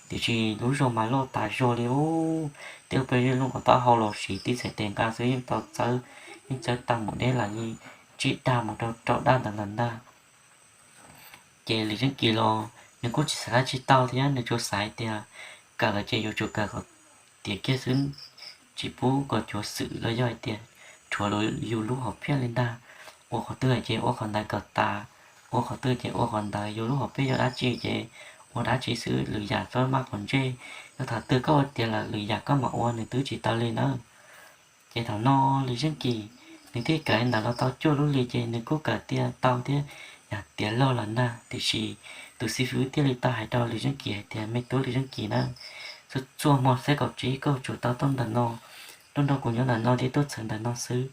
Tiam sis lub zog mas loj tas zog li ub, twb ua pes ze loo kom tau hau los siv tib txhais tes nqa xwb yeej tau txawb, yeej txawb tau mus deb lawm, yeej tsib dag mus rau rau dag ntawd lawm ntag. Ces Lis Zeej Kis los nws kuj tsis xav dab tsi tau thiab, nws tsuas xav hais tias kawm los ces yuav tsum kawm kom tiav kiag xwb, tsis pub kom cuav xwm los yog hais tias rhuav yus lub hom phiaj li ntag. Ua qhov twg ces ua qhov ntawd kom tas, ua qhov twg ces ua qhov ntawd, yus lub hom phiaj yog dab tsi ces ua dab tsi xwb, lwm yam txhob maj quav ntsej, yog thaum twg koj ua tiav lawm lwm yam koj mam ua, nws twb tsis tau li nawb. Ces thaum no Lis Zeej Kis nws thiaj kawm ntawv los tau cuaj lub hli ces nws kuj kawm tiav tau thiab yog tiav log lawm ntag. Tiam sis tus xib fwb thiaj li tau hais rau Lis Zeej Kis hais tias, Me tub Lis Zeej Kis na, txhua txhua hmo xiab kaum tsib koj yuav tsum tau tuaj ntawm no, tuaj nrog kuv nyob ntawm no thiab tuaj txheem ntawm no xwb,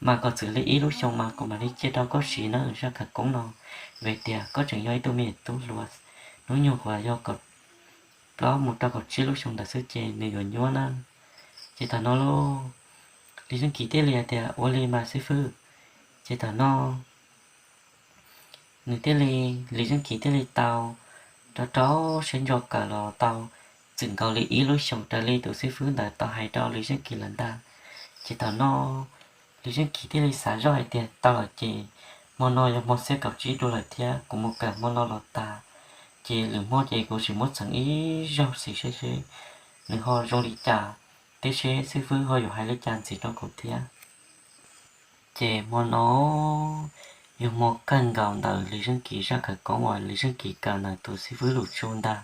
mas kom txwm li ib lub xyoos mas kuv mam li cia rau koj siv na zaj khawv koob no. Vim tias koj tseem yog ib tug me nyuam tub hluas, hnub nyoog uas yog kaum plaub mus rau kaum tsib lub xyoo ntawd xwb ces nws yuav nyuaj na. Ces thaum no lauj, Lis Zeej Kis thiaj li hais tias, Ua li mas xib fwb. Ces thaum no nws thiaj li, Lis Zeej Kis thiaj li tau rau rau siab ntso kawm los tau txwm nkaus li ib lub xyoos raws li tus xib fwb ntawd tau hais rau Lis Zeej Kis lawm ntag. Ces thaum no Lis Zeej Kis thiaj li xav zoj hais tias, Tau lawm ces hmo no yog hmo xiab kaum tsib dua lawm thiab, kuv mus kawm hmo no los tas, ces lwm hmo ces kuv sim muab txheem ib zaug xwb seb seb nws ho zoo li cas, thiab seb xib fwb ho yuav hais li cas ntxiv rau kuv thiab. Ces hmo no yog hmo kawg nkaus ntawm Lis Zeej Kis zaj khawv koob uas Lis Zeej Kis kawm ntawm tus xib fwb Lus Tsu ntag.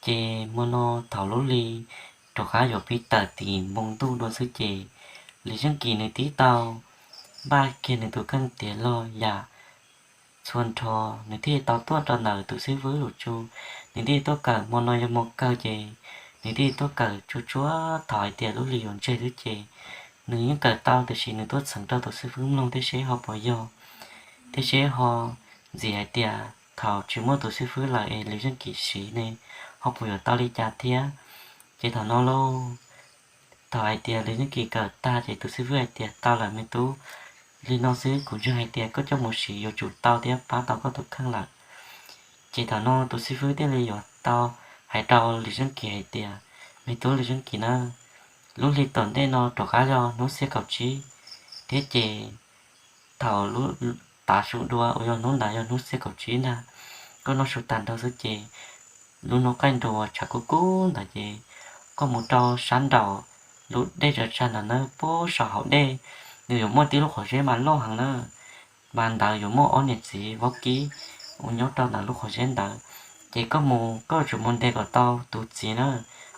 Ces hmo no thaum lub hli rov qab yuav pib tawm tim npoo ntuj dua xwb ces Lis Zeej Kis nws tib tau npaj kiag nws tus kheej tiav log yam txhua nrho, nws thiaj tau tuaj rau ntawm tus xib fwb Lus Tsu. Nws thiaj tuaj kawm, hmo no yog hmo kawg ces nws thiaj tuaj kawm tsuas tsuas thaum hais tias lub hli yuav ntseg xwb ces nws yeej kawm tau, tiam sis nws tuaj txheem rau tus xib fwb mloog thiab seb ho puas yog, thiab seb ho ntxiv hais tias thaum tsis muaj tus xib fwb lawm es Lis Zeej Kis siv ne ho puas yuav tau li cas thiab. Ces thaum no lauj, thaum hais tias Lis Zeej Kis kawm tag ces tus xib fwb hais tias, Tau lawm me tub, li no xwb kuv ntseeg hais tias koj coj mus siv yuav tsum tau thiab pab tau koj tus kheej lawm. Ces thaum no tus xib fwb thiaj li yuav tau hais rau Lis Zeej Kis hais tias, Me tub Lis Zeej Kis na, lub hli tom ntej no rov qab yog hnub xiab kaum tsib thiab ces thaum lub tav su dua uas yog hnub ntawd yog hnub xiab kaum tsib ntag, koj noj su tag nrho xwb ces lub hnub qaij nrug uas tshav kub kub ntawd ces koj mus rau sab nraum lub dej tsav tsag ntawd na, puag saum hauv dej, nws yuav muaj tib lub qhov zeb mas loj heev na, mas ntawd yuav muaj ob niam txiv vaub kib uas nyob rau ntawm lub qhov zeb ntawd. Ces koj mus, koj yuav tsum mus ntes kom tau tus txiv na,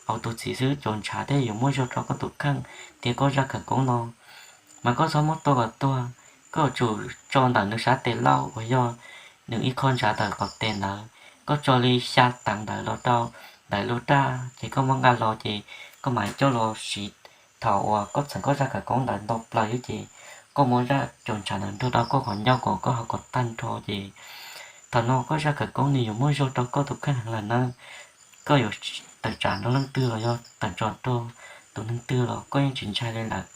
au tus txiv xwb cov ntshav thiaj yuav muaj zog rau koj tus kheej thiab koj zaj khawv koob no. Mas koj txhob muab tua kom tuag, koj yuav tsum tso ntawm nws sab tes lauj uas yog nws ib qho ntshav ntawm qaum tes ntawd, koj tso li xya teev ntawd los rau ntawm lub raj ces koj muab nqa los ces koj mam coj los siv. Thaum uas koj txheem koj zaj khawv koob ntawd ntau plaws xwb ces koj muab zaj cov ntshav ntawd nrog rau koj qhov ncauj kom koj haus kom tag nrho ces thaum no koj zaj khawv koob nws yuav muaj zog rau koj tus kheej heev lawm na. Koj yuav tawm tsam nrog leej twg los yog tawm tsam nrog tus neeg twg los koj yeej tsis ntshai li lawm.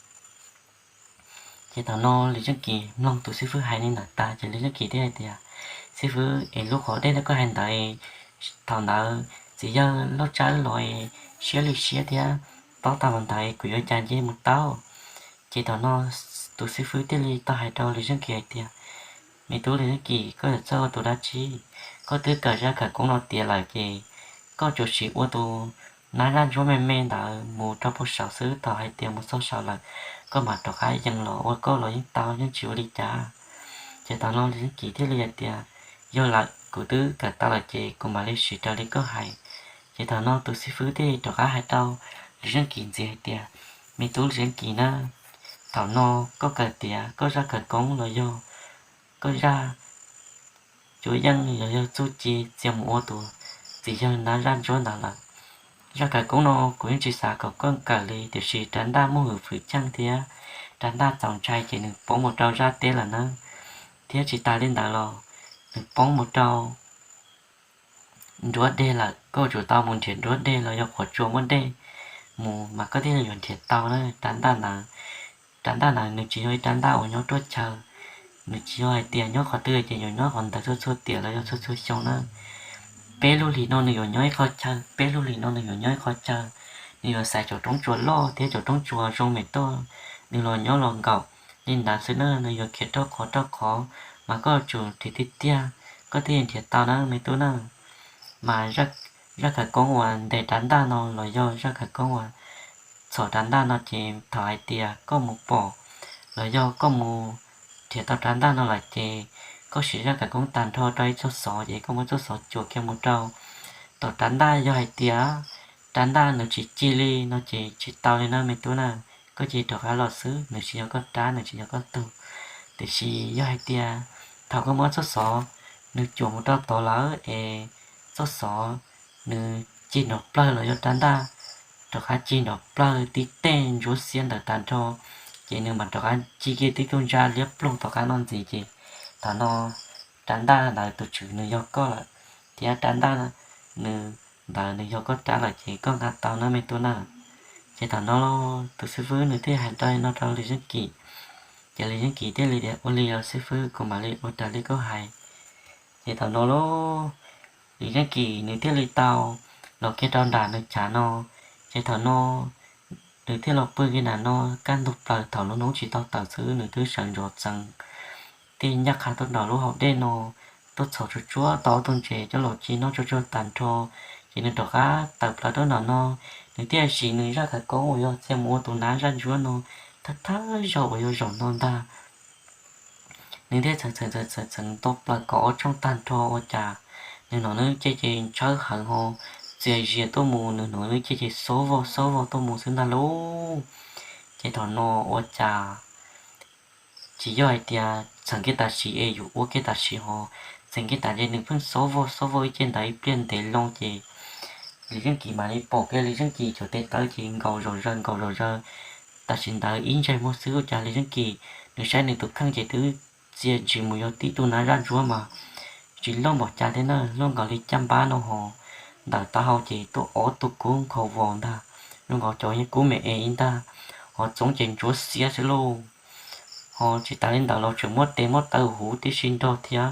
Ces thaum no Lis Zeej Kis mloog tus xib fwb hais li ntawd tas ces Lis Zeej Kis thiaj hais tias, Xib fwb es, lub qhov dej ntawd koj hais ntawd, thaum ntawd txiv yawg Lauj Tsawb los siab li siab thiab tob tag los ntawd kuv yuav cas nce mus tau. Ces thaum no tus xib fwb thiaj li tau hais rau Lis Zeej Kis hais tias, Me tub Lis Zeej Kis, koj yuav txhawj ua tus dab tsi? Koj twb kawm zaj khawv koob no tiav lawm ces koj tsuas sim ua tus nab zaj ntsuab me me ntawd mus rau puag saud xwb, thaum hais tias mus txog saud lawm koj mam rov qab yees los ua koj los yeej tau, yeej tsis ua li cas. Ces thaum no Lis Zeej Kis thiaj li hais tias, Yog lawm, kuv twb kawm tau lawm ces kuv mam li siv raws li koj hais. Ces thaum no tus xib fwb thiaj li rov qab hais rau Lis Zeej Kis ntxiv hais tias, Me tub Lis Zeej Kis na, thaum no koj kawm tiav koj zaj khawv koob los yog koj zaj cuab yeej los yog txuj ci txia mus ua tus txiv yawg nab zaj ntsuab ntawd lawm. Zaj khawv koob no kuv yeej tsis xav kom koj kawm li, tiam sis rab ntaj muaj hwm fwm cheej thiab rab ntaj txaus ntshai ces nws poob mus rau zaj teb lawm na, thiab tsis tas li ntawd los nws poob mus rau nruab dej lawm. Koj yuav tsum tau mus nrhiav nruab dej los yog qhuav tsua muaj dej mus mas koj thiaj li yuav nrhiav tau na. Rab ntaj ntawd, rab ntaj ntawd nws tsis yog ib rab ntaj uas nyob ruaj chaw, nws tsis yog hais tias nyob qhov twg ces yuav nyob qhov ntawd txhua txhua tiam los yog txhua txhua xyoo na. Peb lub hlis no nws yuav nyob ib qho chaw, peb lub hlis no nws yuav nyob ib qho chaw. Nws yuav xaiv cov roob tsuas loj thiab cov roob tsuas zoo me tuaj, nws los nyob los nkaum li ntawd xwb na. Nws yuav khiav rau qhov rau qhov, mas koj yuav tsum nrhiav tiag tiag koj thiaj nrhiav tau na me tub na. Mas zaj khawv koob uas ntes rab ntaj no los yog zaj khawv koob uas txhom rab ntaj no ces thaum hais tias koj mus pom los yog koj mus nrhiav tau rab ntaj no lawm ces koj siv zaj khawv koob tag nrho rau ib txoj xov ces koj muab txoj xov cuam kiag mus rau tom rab ntaj yog hais tias rab ntaj nws tsis ci li no ces tsis tau li na me tub na. Koj cia li rov qab los xwb, nws tsis yog koj rab, nws tsis yog koj tug. Tiam sis yog hais tias thaum koj muab txoj xov nws cuam mus rau tod lawm es txoj xov nws ci nrov plawg los yog rab ntaj rov qab ci nrov plawg tib teg ntsuab xiab ntawd tag nrho, ces nws mam rov qab ci kiag tib tug ntsa liab ploog tom qab no ntxiv ces thaum no rab ntaj ntawd tus tswv nws yog koj lawm, thiab rab ntaj nws ntawd nws yog koj rab lawm ces koj nqa tau na me tub na. Ces thaum no tus xib fwb nws thiaj hais li no rau Lis Zeej Kim, ces Lis Zeej Kim thiaj li tias, Ua li los xib fwb, kuv mam li ua raws li koj hais. Ces thaum no lauj, Lis Zeej Kim nws thiaj li tau los kiag rau nram nws chav no. Ces thaum no nws thiaj los pw kiag nram no kaj ntug plaws, thaum lub hnub tsis tau tawm xwb nws twb sawv ntxov txeev thiaj ncaj qha tuaj nram lub hauv dej no, tuaj txhos tsuag tsuag tau ob tug ntses coj los ci noj tsuag tsuag tag nrho. Ces nws rov qab tawm plaws rau nram no, nws thiaj siv nws zaj khawv koob uas yog txia mus ua tus nab zaj ntsuab no thawj thawj zaug uas yog zaum no ntag. Nws thiaj txheev txheev txheev txheev tau plaws kaum ob tshooj tag nrho ua cas nws hnov nws lub cev ces ntshawb heev ho txias zias tuaj mus, nws hnov nws lub cev ces xob vog xob vog tuaj mus xwb ntag lauj. Ces thaum no ua cas tsis yog hais tias txheev kiag tam sim es yus ua kiag tam sim ho, txheev kiag tas ces nws pheej xob vog xob vog ib ce ntawd ib pliag ntev loo ces Lis Zeej Kim mam li pom kiag Lis Zeej Kim cov tes taw ces nkaus zom zaws nkaus zom zaws. Tam sim ntawd ib ntsais muag xwb ua cas Lis Zeej Kim nws saib nws tus kheej ces twb txia ntsis mus yog tib tug nab zaj ntsuab mas tsis loj npaum cas thiab na, luaj nkaus li caj npab no ho ntawm taub hau ces tuaj ob tug kub nkhaus vos ntag, zoo nkaus cov yeej kub me es ib ntag, ho txoob ces ntsuab xiab xwb lauj. Ho tsis tas li ntawd los tseem muab tes muab taw huv tib si nrog thiab,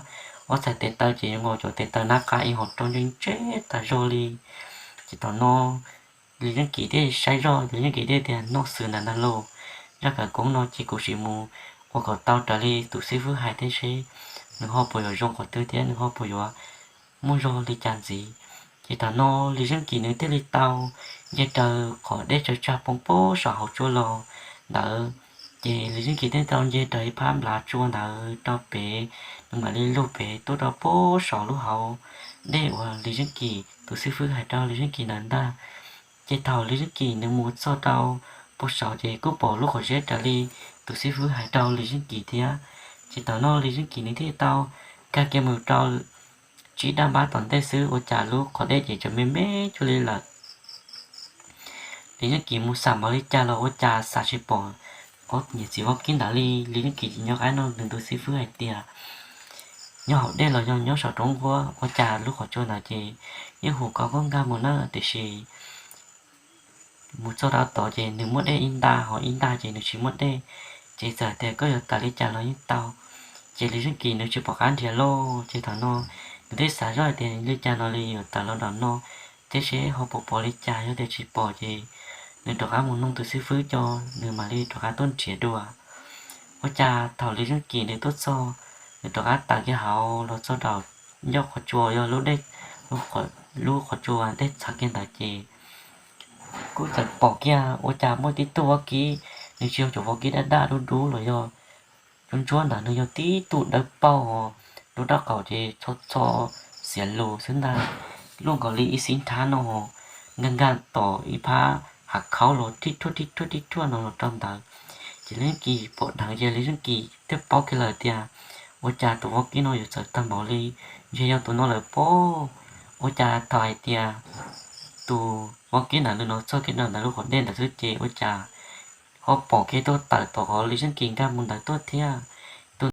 ob txhais tes taw ces zoo nkaus cov tes taw nab qa es ho rau ntsej ntseb tas zog li. Ces thaum no Lis Zeej Kim thiaj saib zoj, Lis Zeej Kim thiaj tias, Noj xwm ntawd ntag lauj, zaj khawv koob no ces kuv sim mus ua kom tau raws li tus xib fwb hais thiab seb nws ho puas yuav zoo qhov twg thiab nws ho puas yuav muaj zog li cas ntxiv. Ces thaum no Lis Zeej Kim nws thiaj li tau nce raws qhov dej tsaws tsag poob pem saum hauv tsua los ntawd. Ces Lis Zeej Kim thiaj tau nce raws ib phab nplav tsua ntawd rau pem, nws mam li lug pem tuaj rau pem saum lub hauv dej uas Lis Zeej Kim tus xib fwb hais rau Lis Zeej Kim ntawd ntag. Ces thaum Lis Zeej Kim nws mus txog rau pem saud ces kuj pom lub qhov zeb raws li tus xib fwb hais rau Lis Zeej Kim thiab. Ces thaum no Lis Zeej Kim nws thiaj tau nkag kiag mus rau tsib daj npab tom ntej xwb ua cas lub qhov dej ces tseem me me cuag li lawm. Lis Zeej Kim mus xam npaum li cas los ua cas xam tsis pom ob niam txiv vaub kib ntawd li. Lis Zeej Kim ces nyob qab no nws tus xib fwb hais tias nyob hauv dej los yog nyob saum roob nquab ua cas lub qhov tsua ntawd ces yeej hu kom koj nkag mus na, tiam sis mus txog rau tod ces nws muaj dej ib nta ho ib nta ces nws tsis muaj dej. Ces txawm tias koj yuav tawm li cas los yeej tau. Ces Lis Zeej Kim nws tsis pom qab nrhiav lauj, ces thaum no nws thiaj xav zoj hais tias li cas no li yuav tawm los nram no thiab seb ho puas pom li cas, yog tias tsis pom ces nws rov qab mus nug tus xib fwb coj nws mam li rov qab tuaj nrhiav dua. Ua cas thaum Lis Zeej Kim nws tuaj txog, nws rov qab tawm kiag hauv los txog nram ncauj qhov tsua yog lub dej, lub qhov tsua dej txhawv kiag ntawd ces kuj txawm pom kiag ua cas muaj tib tug vaub kib, nws tsis yog cov vaub kib daj daj dub dub los yog ntsuab ntsuab ntawd, nws yog tib tug dawb paug, lub rab qaum ces txho txho xiav lus xwb ntag, luaj nkaus li ib xib nrhab no, nkag nkag tom ib phab hav khaub los rhij rhuaj rhij rhuaj rhij rhuaj no los rau ntawd. Ces Lis Zeej Kim pom dheev ces Lis Zeej Kim thiaj paub kiag lawm tias ua cas tus vaub kib no yuav txawv tag npaum li, ntshe yog tus no lawm pob. Ua cas thaum hais tias tus vaub kib ntawd nws hnov txog kiag ntawm ntawd lub qhov dej ntawd xwb ces ua cas ho pom kiag tuaj tawm tom qhov Lis Zeej Kim nkag mus ntawd tuaj thiab.